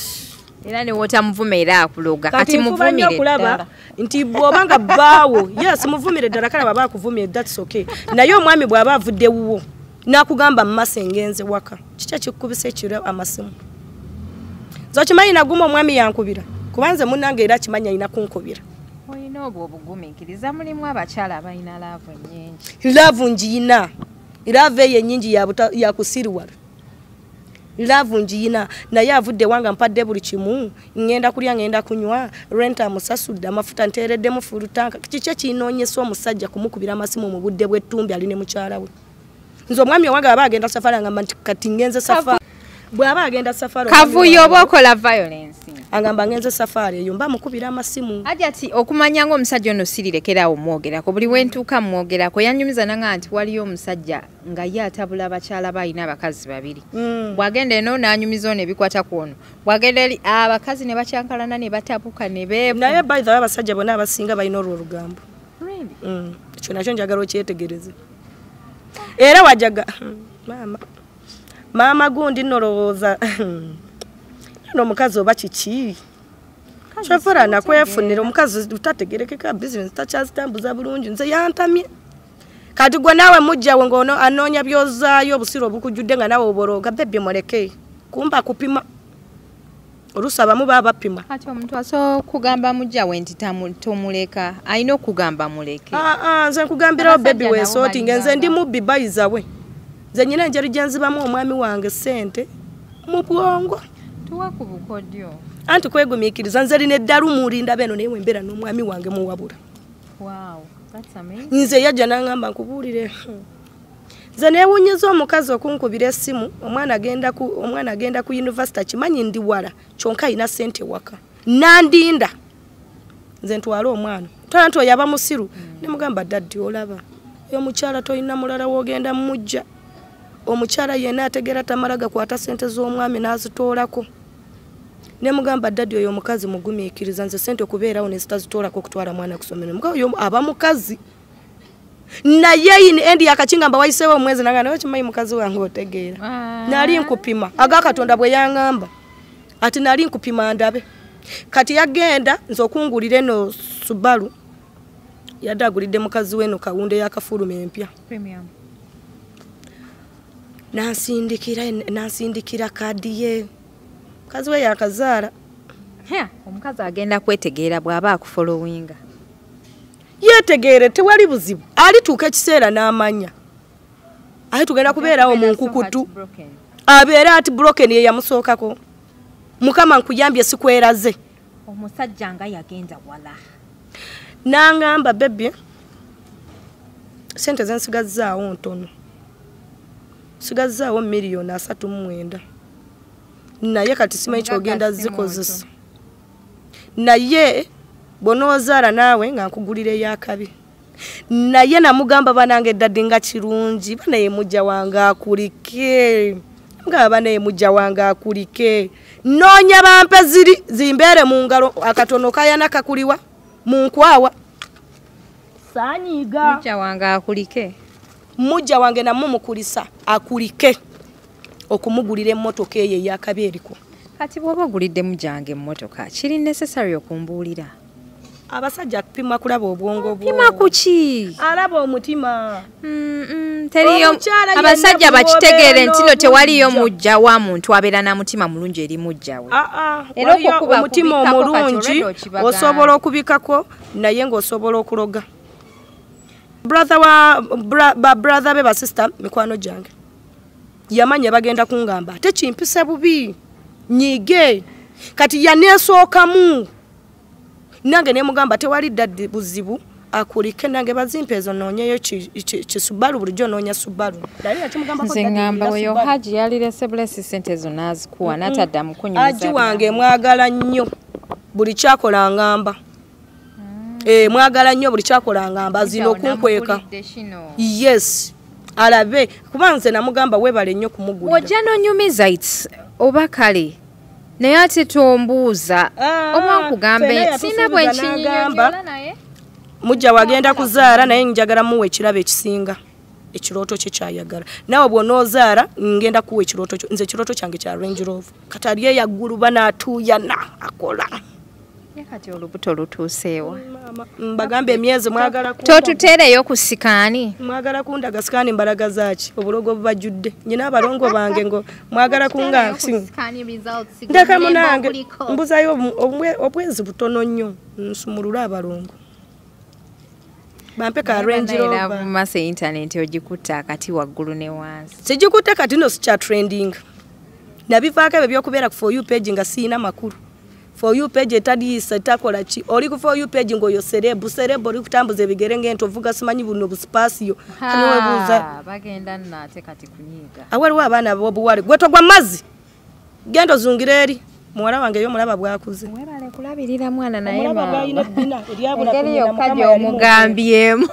Era ne w'otamuvuma era akuloga. Kati muvumire ddala. Nti bw'obanga bbaawo, yes muvumire ddala kale bw'aba akuvumye that's okay. Naye omwami bw'aba avudde wuwo n'akugamba mmase ngenze waka, kiki ekikukubisa ekiro amasimu? Nze okimanyi naguma omwami yankubira. Kuba nze munnange era akimanyi alina kunkubira. Olina obwo obugumiikiriza, mulimu abakyala abalina laavu ennyingi. Laavu ngiyina. Laavu eyo ennyingi yakusiriwala. Laavu ngiyina naye avudde wange mpadde buli kimu, ŋŋenda kulya ŋŋenda kunywa, rent amusasudde, amafuta nteereddemu full tank. Kiki ekinoonyesa omusajja kumukubira amasimu mu budde bw'ettumbi ali ne mukyala we? Nze omwami owange aba agenda safari angamba nti kati ngenze safari. Bw'aba agenda safari kavuyo oba okola violence. Angamba ngenze safari eyo mba mukubira amasimu. Hajati okumanya ng'omusajja ono sirirekerawo mwogerako, buli wentuuka mwogerako yanyumiza nanga nti waliyo omusajja nga ye atabula abakyala balina abakazi babiri. Bw'agenda eno n'anyumiza ono ebikwata ku ono, bw'agenda eri abakazi ne bakyankalana ne batabuka ne beevu. Naye by the way abasajja bonna abasinga balina olwo olugambo. Really? Ekyo nakyo njagala okyetegereze. Era wajaga maama gundi nnolowooza omukazi oba kiki kyovora nakwefunira omukazi tategerekeka bizinesi takyazitambuza bulungi nze yantamye. Kati gwe naawe mujjawe ng'ono anoonya by'ozaayo obusiru obukujjudde nga naawe obolooga bebye muleke kumba kupima. Oluusi abamu baba bapima. Kati omuntu asobola okugamba mujjawe nti tomuleka, alina okugamba muleke. Nze nkugambirawo bebi weesootinge, nze ndi mubbi bayizawe. Nze nnyina engeri gye nzibamu omwami wange ssente mu bwongo. Tuwa ku bukodyo. Anti kwegumiikiriza nze lina eddalu mulinda beno naye wembeera n'omwami wange muwabula. Wow, that's amazing. Nze yajja n'angamba nkubuulire. Nze neewuunyiza omukazi okunkubira essimu, omwana agenda ku yunivasite akimanyi ndi wala kyonka alina ssente waka. Nandinda. Nze ntwale omwana. Ntwala nti oyo aba musiru. Ne mugamba daddy olaba. Oyo omukyala tolina mulala w'ogenda mujja. Omukyala yenna ategeera tamala gakwata ssente z'omwami n'azitoolako. Ne mugamba daddy oyo omukazi mugumiikiriza nze ssente okubeerawo ne zitazitoolako okutwala mwana ku ssomero. Oyo aba mukazi. Naye in endi yakachingamba wayiseewo omwezi nanga naye okimanyi mukazi wange otegeera. Nali nkupima aga Katonda bwe yaŋŋamba ati nali nkupima ndabe. Kati yagenda nze okungulira eno Subaru yadde agulidde mukazi we eno kawunde y'akafuluma empya. Premium. Nansindikira kaadi ye. Mukazi we yakazaala. Omukazi agenda kwetegeera bw'aba akufollowinga. Yeetegeere tewali buzibu. Alituuka ekiseera n'amanya. Ate tugenda kubeerawo mu nkukutu. Abeere ati broken ye yamusookako. Mukama nkuyambye sikweraze. Omusajja nga yagenda wala. N'angamba baby ssente ze nsigazzaawo ntono. Nsigazzaawo 39 million. Naye kati simanyi ky'ogenda zikozesa. Naye bw'onoozaala naawe nga nkugulira ey'akabi. Naye namugamba banange daddy nga kirungi banaye mujja wange akulike. Mugamba banaye mujja wange akulike. Noonya bampe ziri zimbeere mu ngalo akatono kayana kakuliwa mu nkwawa. Saanyiga. Mujja wange akulike. Mujja wange namumukulisa akulike okumugulira emmotoka eyo ey'akabi eriko. Kati bw'oba ogulidde mujjange emmotoka kiri necessary okumbuulira? Abasajja kupima kulaba obwongo bwo. Pima kuki? Alaba omutima. Teriyo abasajja bakitegeere nti no tewaliyo mujja wa muntu abeera na mutima mulungi eri mujja we. Era omutima omulungi osobola okubikako naye ng'osobola okuloga. Brother wa ba brother be ba sister mikwano gyange. Yamanya bagenda kungamba ate kimpise bubi nyige kati yaneesookamu. Nange ne mugamba tewali daddy buzibu akulike nange bazimpe ezo noonyeyo ki Subaru bulijjo noonya Subaru. Nze ngamba oyo Haji yalirese bulesi ssente ezo n'azikuwa n'atadda mu kunyumiza. Haji wange mwagala nnyo buli kyakola ngamba. Mwagala nnyo buli kyakolanga mbazino okunkweka. Yes. Alabe kuba nze namugamba webale nnyo kumugulira. Ojja n'onyumiza it's oba kale naye ate tombuuza oba nkugambe sina bwe nkinyonyola naye. Mujja wagenda kuzaala naye njagala muwe ekirabo ekisinga ekirooto kye kyayagala. Nawe bw'onoozaala ngenda kuwa ekirooto kyo. Nze ekirooto kyange kya Range Rover. Kati ali eyaggulu banaatuuyana akola. Kati olubuto lutuuseewa. Mbagambe emyezi mwagala totuteereyo ku sikaani. Mwagala kundaga sikaani mbalaga zaaki obulogo bubajjudde. Nyina abalongo bange ngo mwagala kunga ndeka munange mbuzayo obwezi butono nnyo nsumulule abalongo. Bampe ka Range Rover. Mase internet ogikutte akati waggulu ne wansi. Sijikutte kati no sikya trending. Nabivaako ebyo by'okubeera ku For You page nga siyina makulu. For You page etadiisa etakola ki oli ku For You page ng'oyo serebu serebu oli kutambuza ebigere ng'ento ovuga simanyi buno busipasiyo. Niwebuuza bagenda nno ate kati kunyiiga. Awaliwo abaana b'obuwale gwe togwa mazzi genda ozungire eri muwala wange yo mulaba bwakuze. Webale kulabirira mwana naye mama. Engeri yokka gy'omugambyemu.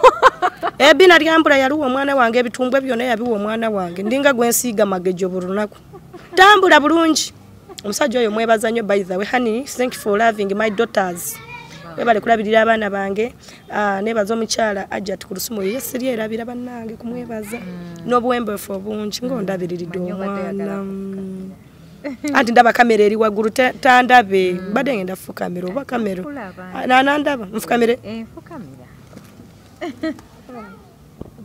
Ebbina lyambula yaluwa omwana wange ebitumbwe byonna yabiwa omwana wange ndinga gwe nsiiga magejo buli lunaku. Tambula bulungi. Omusajja oyo mwebaza nnyo by the way honey thank you for loving my daughters. Webale kulabirira abaana bange. Nebaza omukyala Ajat ku lusumu ye siri erabira bannange kumwebaza n'obuwembeefu obungi ng'ondabiriridde omwana. Anti ndaba kamera eri waggulu tandabe mbadde ngenda fukamira oba kamera nandaba nfukamire nfukamira.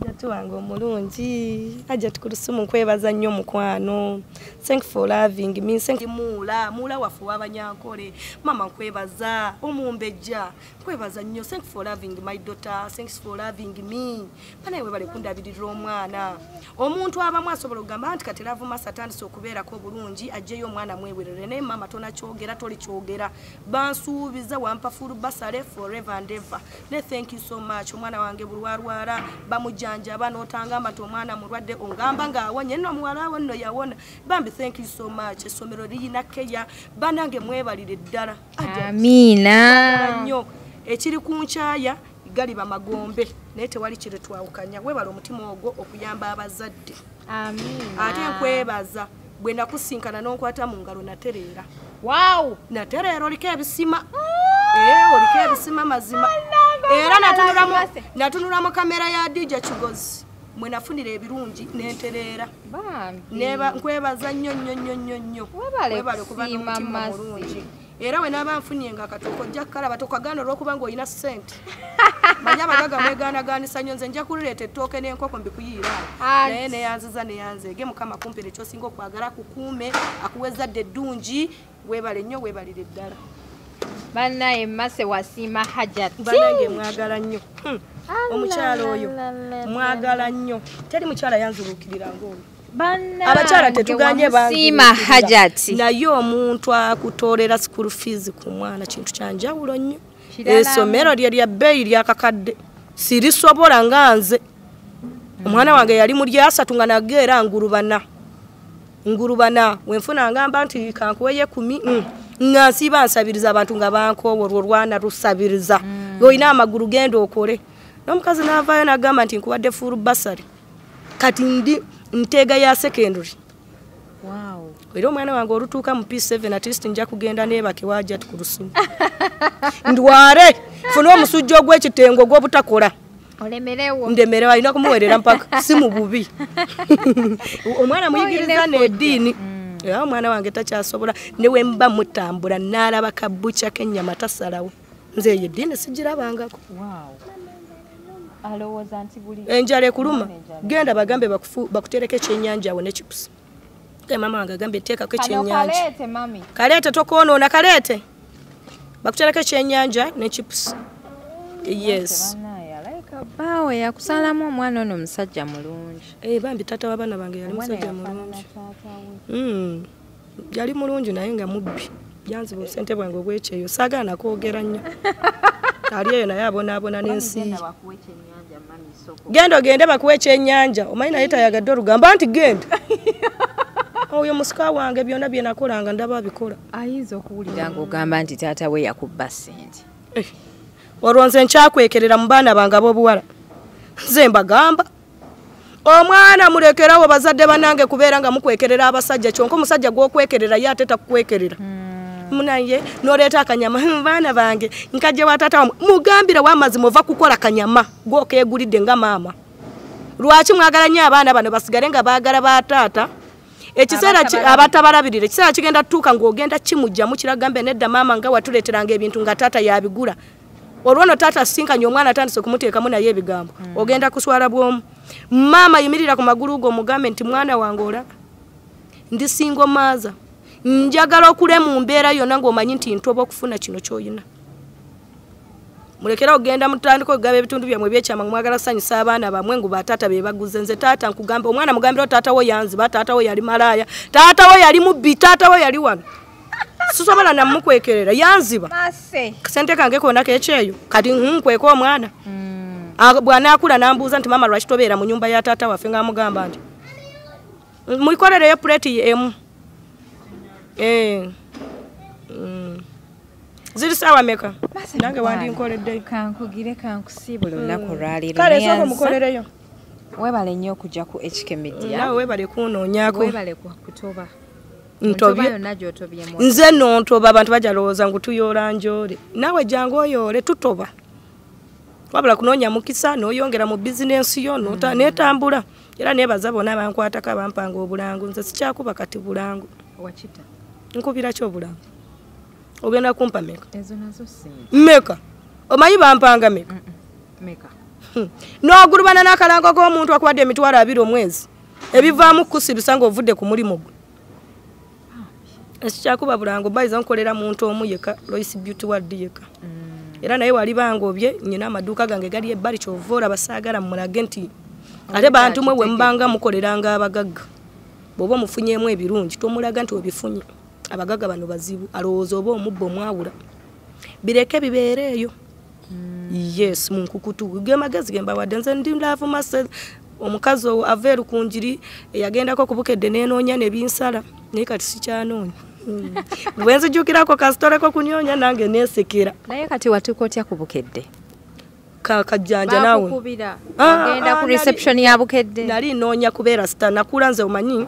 Ajat wange omulungi Ajat ku lusumu nkwebaza nnyo mukwano. Thank you for loving me. Thank you muula muula waffe w'abanyankole mama nkwebaza omumbejja nkwebaza nnyo. Thank you for loving my daughter. Thanks for loving me. Banaye webale kundabirira omwana. Omuntu abamu asobola okugamba nti kati Love Mercy atandise okubeerako obulungi ajjeyo omwana mwewerere naye mama tonakyogera tolikyogera bansuubiza wampa full bursary forever and ever. Ne thank you so much. Omwana wange bulwarwala bamujjanjaba n'otangamba nti omwana mulwadde ongamba ng'awonye nno omuwala wo nno yawona. Bambi thank you so much. Essomero liyina keya banange mwebalire ddala. Amiina. Nnyo ekiri ku nkyaya galiba magombe naye tewali kire twawukanya. Webale omutima ogwo okuyamba abazadde. Amiina. Ate nkwebaza bwe nakusinkana n'onkwata mu ngalo natereera. Wow. Natereera oliko ebisima. Oliko ebisima mazima. Era natunula mu kamera ya DJ Kigozi mwe nafunira ebirungi nentereera. Nkwebaza nnyo nnyo nnyo nnyo nnyo. Webale kuba n'omutima mulungi. Era we naba nfunye nga akatoko ojja kukalaba tokagaana olw'okuba ng'olina ssente. Manya abagaga mwegaanagaanisa nnyo nze nja kulireeta ettooke n'enkoko mbikuyiira. Naye neyanziza neyanzeege Mukama kumpere ky'osinga okwagala akukuume akuwe ezzadde eddungi. Weebale nnyo weebalire ddala. Bannaye Mercy wasiima Hajat. Bannange mwagala nnyo. Omukyala oyo mwagala nnyo. Teri mukyala yanzuluukirira ng'oyo. Abakyala tetuganye bansiima Hajat. Naye omuntu akutoolera school fees ku mwana kintu kya njawulo nnyo. Essomero lye lya bbeeyi lyakakadde sirisobola nga nze. Omwana wange yali mu lyasatu nga nageera ngulubana. Ngulubana wenfuna ngamba nti kankuweye 10 nga nsiba nsabiriza abantu nga bankoowa olwo lwana lusabiriza. Olina amagulu genda okole. N'omukazi n'avaayo n'agamba nti nkuwadde full bursary. Kati ndi ntega ya secondary. Wow. Era omwana wange olutuuka mu P7 at least nja kugenda neebake wajja ku lusumu. Ndware funa omusujja ogw'ekitengo ogw'obutakola. Olemerewo. Ndemerewo alina kumuwerera mpaka si mu bubi. Omwana muyigiriza n'eddiini. Era omwana wange takyasobola ne we mba mutambula n'alaba kabucha k'ennyama tasalawo. Nze eyo eddiini sigirabangako. Wow. Alowooza nti buli enjala ekuluma genda bagambe bakutereko ekyennyanja awo ne chips. Mama wange agambye teekako ekyennyanja. Kaleete mami. Kaleete tokoonoona kaleete. Bakutereko ekyennyanja ne chips. Yes. Baawe yakusalamu omwana ono musajja mulungi. Bambi taata w'abaana bange yali musajja mulungi. Yali mulungi naye nga mubbi. Yanziba obusente bwange obw'ekyeyo saagala nakwogera nnyo. Ali eyo naye abonaabona n'ensi. Genda ogende bakuwe ekyennyanja. Omanyi naye tayagadde olugamba nti genda. Oyo musika wange byonna bye nakolanga ndaba abikola. Ayinza okuwulira ng'ogamba nti taata we yakubba ssente. Olwo nze nkyakwekerera mu baana bange ab'obuwala. Nze mbagamba omwana mulekerawo bazadde bannange kubeera nga mukwekerera abasajja, kyonka omusajja gw'okwekerera ye ate takukwekerera. Munaye n'oleeta akanyama, baana bange nkajje wa taata wammwe, mugambire w'amazima ova kukola kanyama gw'okeegulidde nga maama. Lwaki mwagala nnyo abaana bano basigale nga baagala ba taata? Ekiseera abatabalabirira, ekiseera kigenda tutuuka ng'ogenda kimugyamu kiragambe nedda maama nga watuleeteranga ebintu nga taata yabigula. Olwo nno taata asinkanye omwana atandise okumuteekamu naye ebigambo, ogenda kuswala bw'omu. Maama yimirira ku magulu go omugambe nti mwana wange olaba ndi single mother, njagala okule mu mbeera yonna ng'omanyi nti ntoba okufuna kino ky'oyina. Mulekera ogenda mutandika okugaba ebitundu byammwe ebyekyama mwagala kusanyusa abaana bammwe ngu bataata be baguze. Nze taata nkugamba, omwana mugambira taata wo yanziba, taata wo yali malaaya, taata wo yali mubbi, taata wo yali wano. Sisobola namukwekerera, yanziba. Kasente kange konna kekyeyo, kati nkweka omwana. Bw'anaakula n'ambuuza nti maama lwaki tobeera mu nnyumba ya taata waffe, ng'amugamba nti mwikolereyo puleeti emu. Ziri saawa meka? Nange wandinkoleddeyo. Kankugire kankusiibula olunaku olwaleero. Kale sooka omukolereyo. Weebale nnyo okujja ku HK Media. Naawe weebale kunoonyaako. Weebale kutoba. Ntobye. Nze nno ntoba, abantu bajja lowooza ngu tuyoola njoole. Naawe jangu oyoole, tutoba. Wabula kunoonya mukisa n'oyongera mu bizinensi yo n'etambula. Era neebaza bonna abankwatako abampanga obulango. Nze sikyakuba kati bulango. Wakita. Nkubira ki obulango? Ogenda kumpa meka? Ezo nazo ssente. Meka? Omanyi bampanga meka? Meka. N'ogulubana n'akalango k'omuntu akuwadde 20,000 omwezi. Ebivaamu kukusibisa ng'ovudde ku mulimu gwe. Ekikyakuba bulango bayiza nkolera muntu omu yekka, Lois Beauty World yekka. Era naye wali bangobye, nnyina amaduuka gange gali ebbali ky'ova olaba saagala mmulage nti ate bantu mwe bwe mubanga mukoleranga abagagga. Bw'oba omufunyeemu ebirungi tomulaga nti obifunye. Abagagga bano bazibu, alowooza oba omubba omwawula. Bireke bibeere eyo. Yes, mu nkukutu. Ge magezi ge mbawadde. Nze ndi love master. Omukazi ava Erukunjiri eyagendako ku Bukedde n'enoonya ne binsala, naye kati sikyanoonya. Bwe nzijjukirako kasitoleko kunyonya nange neesekera. Naye kati watuuka otya ku Bukedde? Kajjanja naawe. Baakukubira. Ogenda ku reception ya Bukedde. Nali nnoonya kubeera star. Nakula nze omanyi,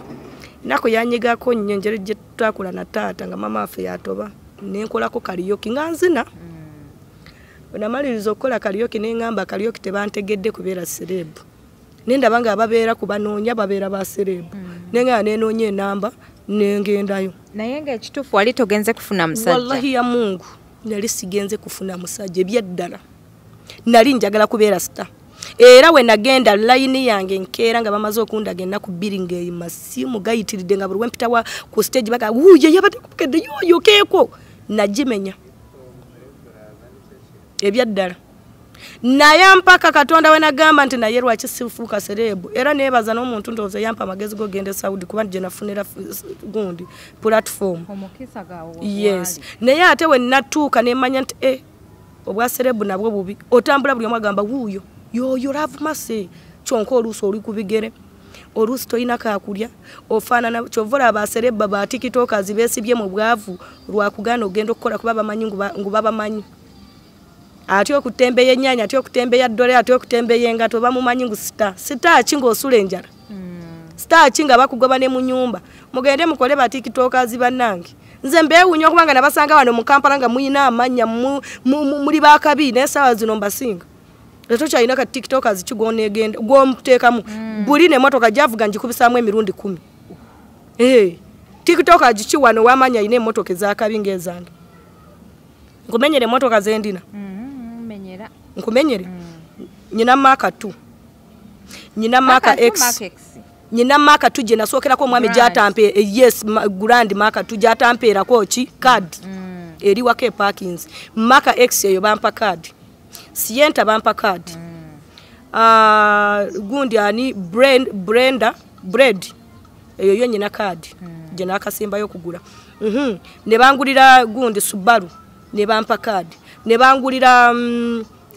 ennaku yanyigako nnyo engeri gye twakula na taata nga maama waffe yatoba. Ne nkolako karaoke nga nzina. Bwe namaliriza okukola karaoke ne ŋŋamba karaoke tebantegedde kubeera celeb. Ne ndaba nga ababeera ku banoonya babeera ba celeb. Ne ŋŋamba nenoonya enamba ne ngendayo. Naye ng'ekituufu wali togenze kufuna musajja. Wallahi ya Mungu, nali sigenze kufuna musajja ebyaddala. Nali njagala kubeera star. Era we nagenda layini yange nkeera nga bamaze okundaga ennaku 2 ng'eyima simu gayitiridde nga buli we mpita ku stage baga wuuyo yabadde ku Bukedde yooyo keeko. Nagimenya ebyaddala. Naye mpaka Katonda we nagamba nti naye lwaki sifuuka celeb. Era neebaza n'omuntu ndowooza yampa amagezi g'ogenda e Saudi kuba gye nafunira gundi platform. Omukisa gaawo Yes. Naye ate we natuuka ne mmanya nti obwa celeb nabwo bubi. Otambula buli omu agamba wuuyo yoyo Love Mercy. Kyonka oluusi oli ku bigere, oluusi tolina kaakulya, ofaanana ky'ova olaba ba celeb ba tiktokers beesibye mu bwavu lwakugaana ogenda okukola kuba bamanyi ngu babamanyi. Ate okutembeya ennyaanya, ate okutembeya ddole, ate okutembeya engatto, bamumanyi ngu star. Star ki ng'osula enjala? Star ki nga bakugoba ne mu nnyumba? Mugende mukole ba tiktokers bannange. Nze mbeewuunya okubanga nabasanga wano mu Kampala nga muyina amannya, muli baakabi, naye essaawa zino mbasinga. Leero tokyalina ka tiktokers ki gw'oneegenda, gw'omuteekamu. Buli n'emmotoka gy'avuga ngikubisaamu emirundi 10. Tiktoker ki wano w'amaanyi alina emmotoka ez'akabi ng'ezange? Nkumenyere emmotoka ze ndina. Nkumenyere. Nnyina Mark 2. Nnyina Mark X. Nnyina Mark 2 gye nasookerako omwami gy'atampe, yes, Grand Mark 2 gy'atampeerako ki? Card. Eri waka e parkings. Mark X eyo bampa card. Sienta bampa card. Gundi ani Brenda Bread eyo yo nnyina card gye nakasembayo okugula. Ne bangulira gundi Subaru ne bampa card. Ne bangulira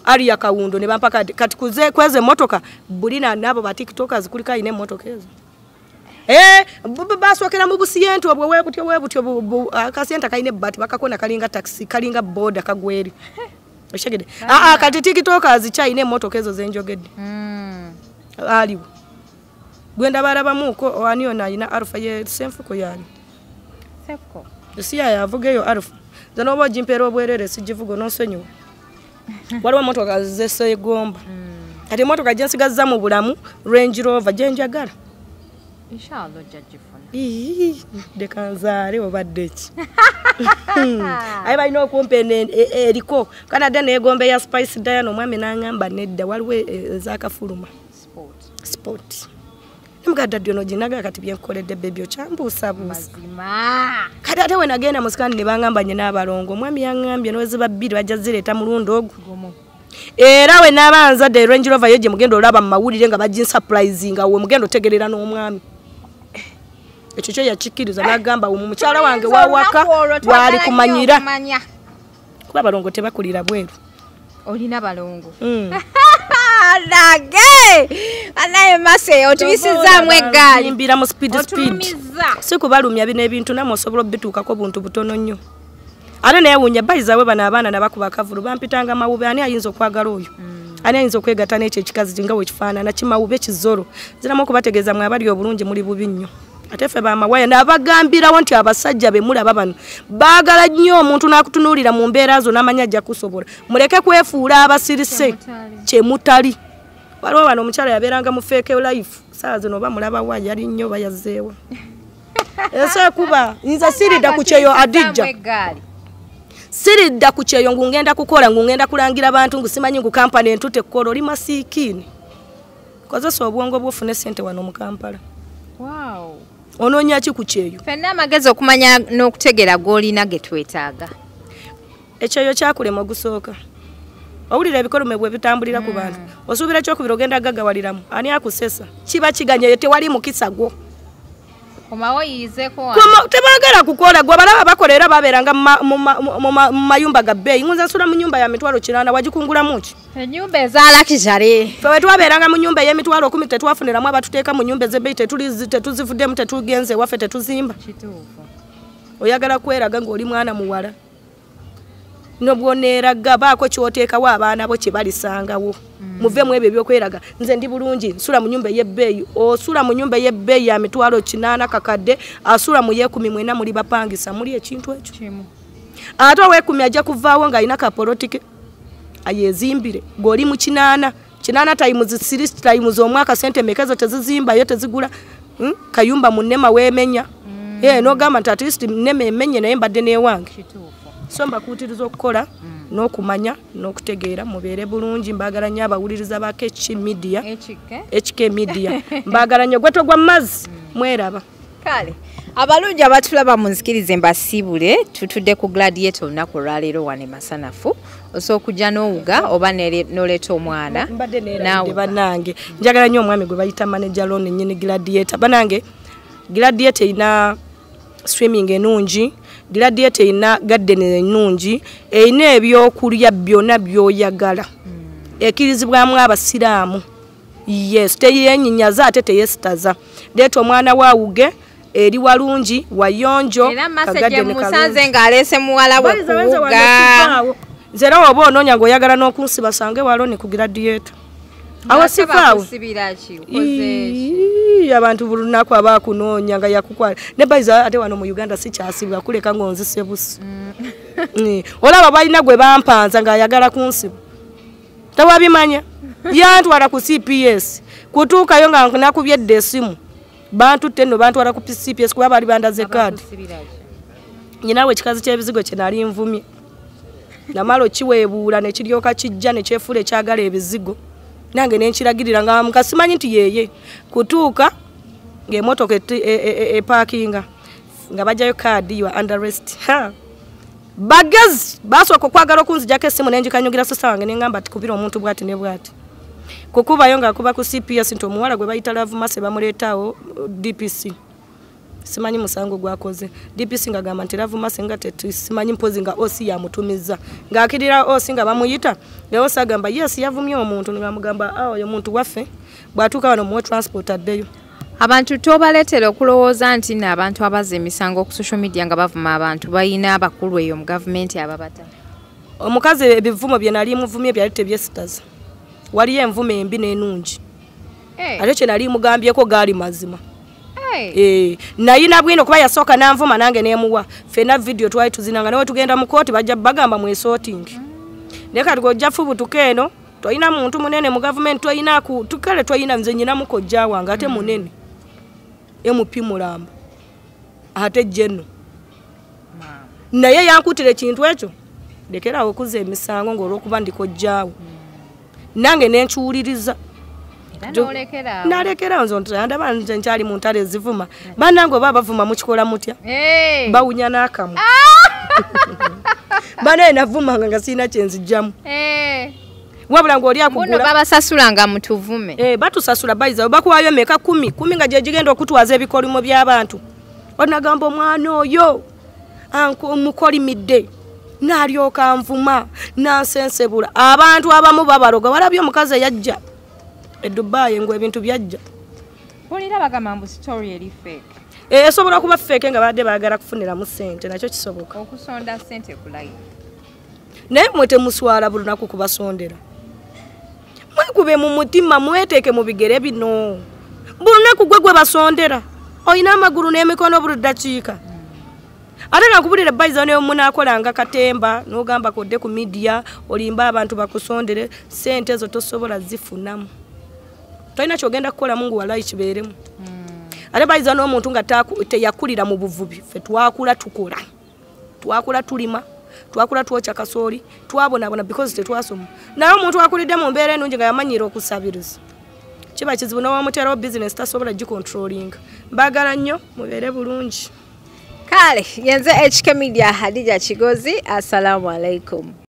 Aria Kawundo ne bampa card. Kati kweze emmotoka bulina nabo ba tiktokers kuliko alina emmotoka ezo. Basookera mu busiyenti obwo weebutyo weebutyo, akasiyenta kalina ebbaati bakakona kalinga taxi kalinga boda kagweri. Okitegedde? Aa, kati TikTokers kyalina emmotoka ezo zenjogedde. Aliwo gwenda balabamuuko ani ono alina Alfa ye Senfuko yani si yavuga eyo Alfa. Nze n'oba ogimpeera obwerere sigivuga nonsonyiwa. Waliwo emmotoka zesegomba. Kati emmotoka gye nsigazza mu bulamu Range Rover gye njagala. Inshallah ojja gifuna. Leka nzaale obadde ki? Aye balina okumpa eriko Canada neegomba eya Spice Diana, omwami n'aŋŋamba nedda, waliwo ezakafuluma sport. Nemugamba daddy ono ginaga kati byenkoledde baby okyambuusabuusa. Kati ate we nagenda mu scan ne baŋŋamba nnina abalongo, omwami yaŋŋambye n'weziba bbiri bajja zireeta mulundi ogwo. Era we naaba nzadde Range Rover yo gye mugenda olaba mu mawulire nga baginsurprisinga, we mugenda otegerera n'omwami. Ekyo kyo yakikkiriza n'agamba mukyala wange wawaka wali kumanyira. Kuba abalongo tebakulira bweru. Olina balongo. Nage! Anaye Mase otubisizaamu eggaali. Nyimbira mu speed speed. Si kubalumya bino ebintu namwe osobola obituukako buntu butono nnyo. Ate neewuunya bayizaabwe bano abaana nabakuba akavulu bampitanga mawube, ani ayinza okwagala oyo? Ani ayinza okwegatta n'ekyo ekikazi nga wekifaanana kimawube kizoro. Nziramu okubategeeza mwe abali obulungi muli bubi nnyo. Ate ffe bamawaya nabagambirawo nti abasajja be mulaba bano baagala nnyo omuntu n'akutunuulira mu mbeera zo n'amanya ajja kusobola. Muleke kwefuula abasirise kyemutali. Waliwo wano omukyala yabeeranga mu fake life, ssaawa zino oba mulaba wa yali nnyo oba yazzeewa. Ensi ekuba nze siridda ku kyeyo Adijja. Siridda ku kyeyo ngu ngenda kukola, ngu ngenda kulangira bantu, ngu simanyi ngu kampani entute kukola, oli masiikiini. Kozesa obwongo bwo ofune ssente wano mu Kampala. Wow. Onoonya ki ku kyeyo? Ffenna amagezi okumanya n'okutegeera g'olina ge twetaaga. Ekyeyo kyakulema ogusooka. Owulira ebikolume bwe bitambulira ku bantu. Osuubira ekyokubiri ogenda gagawaliramu. Ani akusesa? Kiba kiganye tewali mukisa gwo. Komawo yizeeko. Tebaagala kukola gwe balaba bakola era babeeranga mu mayumba ga bbeeyi. Nze nsula mu nnyumba ya 800,000 wagikungulamu ki? Ennyumba eza luxury. Ffe bwe twabeeranga mu nnyumba ey'emitwalo 10 tetwafuniramu abatuteeka mu nnyumba ez'ebbeeyi, tetuzivuddemu, tetugenze ewaffe, tetuzimba. Kituufu. Oyagala kweraga ng'oli mwana muwala. Nobwoneeraga baako ky'oteekawo abaana bo kye balisangawo. Muve mu ebyo ebyokweraga. Nze ndi bulungi, nsula mu nnyumba ey'ebbeeyi. Osula mu nnyumba ey'ebbeeyi ya 800,000 kakadde, asula mu y'ekumi mwena muli bapangisa, muli ekintu ekyo. Ate ow'ekumi ajja kuvaawo ng'alina kapolotike ayezimbire, ng'oli mu 8, 8 times 3 times omwaka ssente mmeka ezo tezizimbayo tezigula kayumba mu nnema weemenya. N'ogamba nti at least nnema emenye naye mbadde n'ewange. So mbakuutiriza okukola n'okumanya n'okutegeera, mubeere bulungi. Mbaagala nnyo abawuliriza ba KH Media, HK Media. Mbaagala nnyo gwe togwa mazzi mweraba. Kale abalungi abatulaba munzikirize mbasiibule, tutudde ku Gladiator olunaku olwaleero wano e Masanafu. Osobola okujja n'owuga oba n'oleeta omwana. Mbadde neerabidde bannange, njagala nnyo omwami gwe bayita manager Lon nnyini Gladiator. Bannange Gladiator erina swimming ennungi, Gladiator erina garden ennungi, erina ebyokulya byonna by'oyagala. Ekkirizibwamu abasiraamu. Yes, teyennyinyaza ate teyesitaza. Leeta omwana waawuge, eri walungi, wayonjo. Era Mase gye musanze ng'aleese muwala we kuwuga. Nze era oba onoonya ng'oyagala n'okunsiba sange walo ni ku Gladiator. Awo sivaawo. Abantu buli lunaku abakunoonya nga yakukwala. Ne bayiza ate wano mu Uganda sikyasibwa kuleka ng'onzise busi. Olaba balina gwe bampanza ng'ayagala kunsiba. Tewabimanya. Yantwala ku CPS. Kutuukayo nga nakubye edda essimu. Bantutte nno bantwala ku CPS kuba baali bandaze kaadi. Nnyinawe ekikazi ky'ebizigo kye nali nvumye. Namala okiweebuula ne kiryoka kijja ne kyefuula ekyagala ebizigo. Nange ne nkiragirira nga muka simanyi nti yeeye. Kutuuka ng'emmotoka epaakinga nga bajjayo kaadi, you are under arrest. Bagezi basooka okwagala okunzigyako essimu ne ngikanyugira sista wange ne ngamba tikubira omuntu bw'ati ne bw'ati. Kukubayo ng'akuba ku CPS nti omuwala gwe bayita Love Mercy bamuleetaawo DPC. Simanyi musango gwakoze. DPC ng'agamba nti Love Mercy nga simanyi mpozi nga OC yamutumizza. Ng'akirira OC nga bamuyita, nga OC agamba yes yavumye omuntu, nga oyo muntu waffe bw'atuuka wano muwe transport addeyo. Abantu tobaleetera okulowooza nti nno abantu abazza emisango ku social media nga bavuma abantu balina abakulu eyo mu gavumenti ababata. Omukazi ebivumo bye nali muvumye byali tebyesitaza. Waliyo envumo embi n'ennungi. Ate kye nali mugambyeko gaali mazima. Nayina bwino kuba yasooka n'anvuma nange nemuwa. Ffenna vidiyo twali tuzinanga nawe tugenda mu kooti bajja bagamba mwesorting. Naye kati gojja fubutuka eno toyina muntu munene mu gavumenti toyina ku tukale toyina nze nyina mukojja wange ate munene. MP mulamba ate jeno. Naye yankutira ekintu ekyo lekera okuza emisango ng'olwokuba ndikojjaawo. Nange nenkiwuliriza. Nalekera nze ndaba nze nkyali mu ntale ezivuma. Bannange oba bavuma mukikola mutya? Bawunya n'akamwa. Banaye navumanga nga sirina kye nzijjamu. Wabula ng'oli akugula. Muno babasasula nga mutuvume. Batusasula bayiza bakuwaayo emeka 10 10 nga gye gigenda okutwaza ebikolimo by'abantu. Onagamba omwana oyo mukolimidde n'alyoka nvuma n'ansensebula. Abantu abamu babaloga. Walabye omukazi eyajja e Dubai ngo ebintu byajja. Mpulira bagamba mbu story eri fake. Esobola kuba fake nga badde baagala kufuniramu ssente nakyo kisoboka. Okusonda ssente ku live. Naye mmwe temuswala buli lunaku kubasondera. Mwekube mu mutima mweteeke mu bigere bino. Buli lunaku gwe gwe basondera. Olina amagulu n'emikono buli ddakiika. Ate nga nkubulira bayiza ne munaakolanga katemba n'ogamba kodde ku media olimba abantu bakusondere ssente ezo tosobola zifunamu. Tolina ky'ogenda kukola Mungu walayi kibeeremu. Ate bayiza n'omuntu nga teyakulira mu buvubi. Ffe twakula tukola. Twakula tulima. Twakula twokya kasooli. Twabonaabona because tetwasoma. Naye omuntu akulidde mu mbeera ennungi nga yamanyira okusabiriza. Kiba kizibu n'owamuteerawo bizinesi tasobola gicontrollinga. Mbaagala nnyo mubeere bulungi. Kale yenze HK Media Hadija Kigozi. Assalamu alaikum.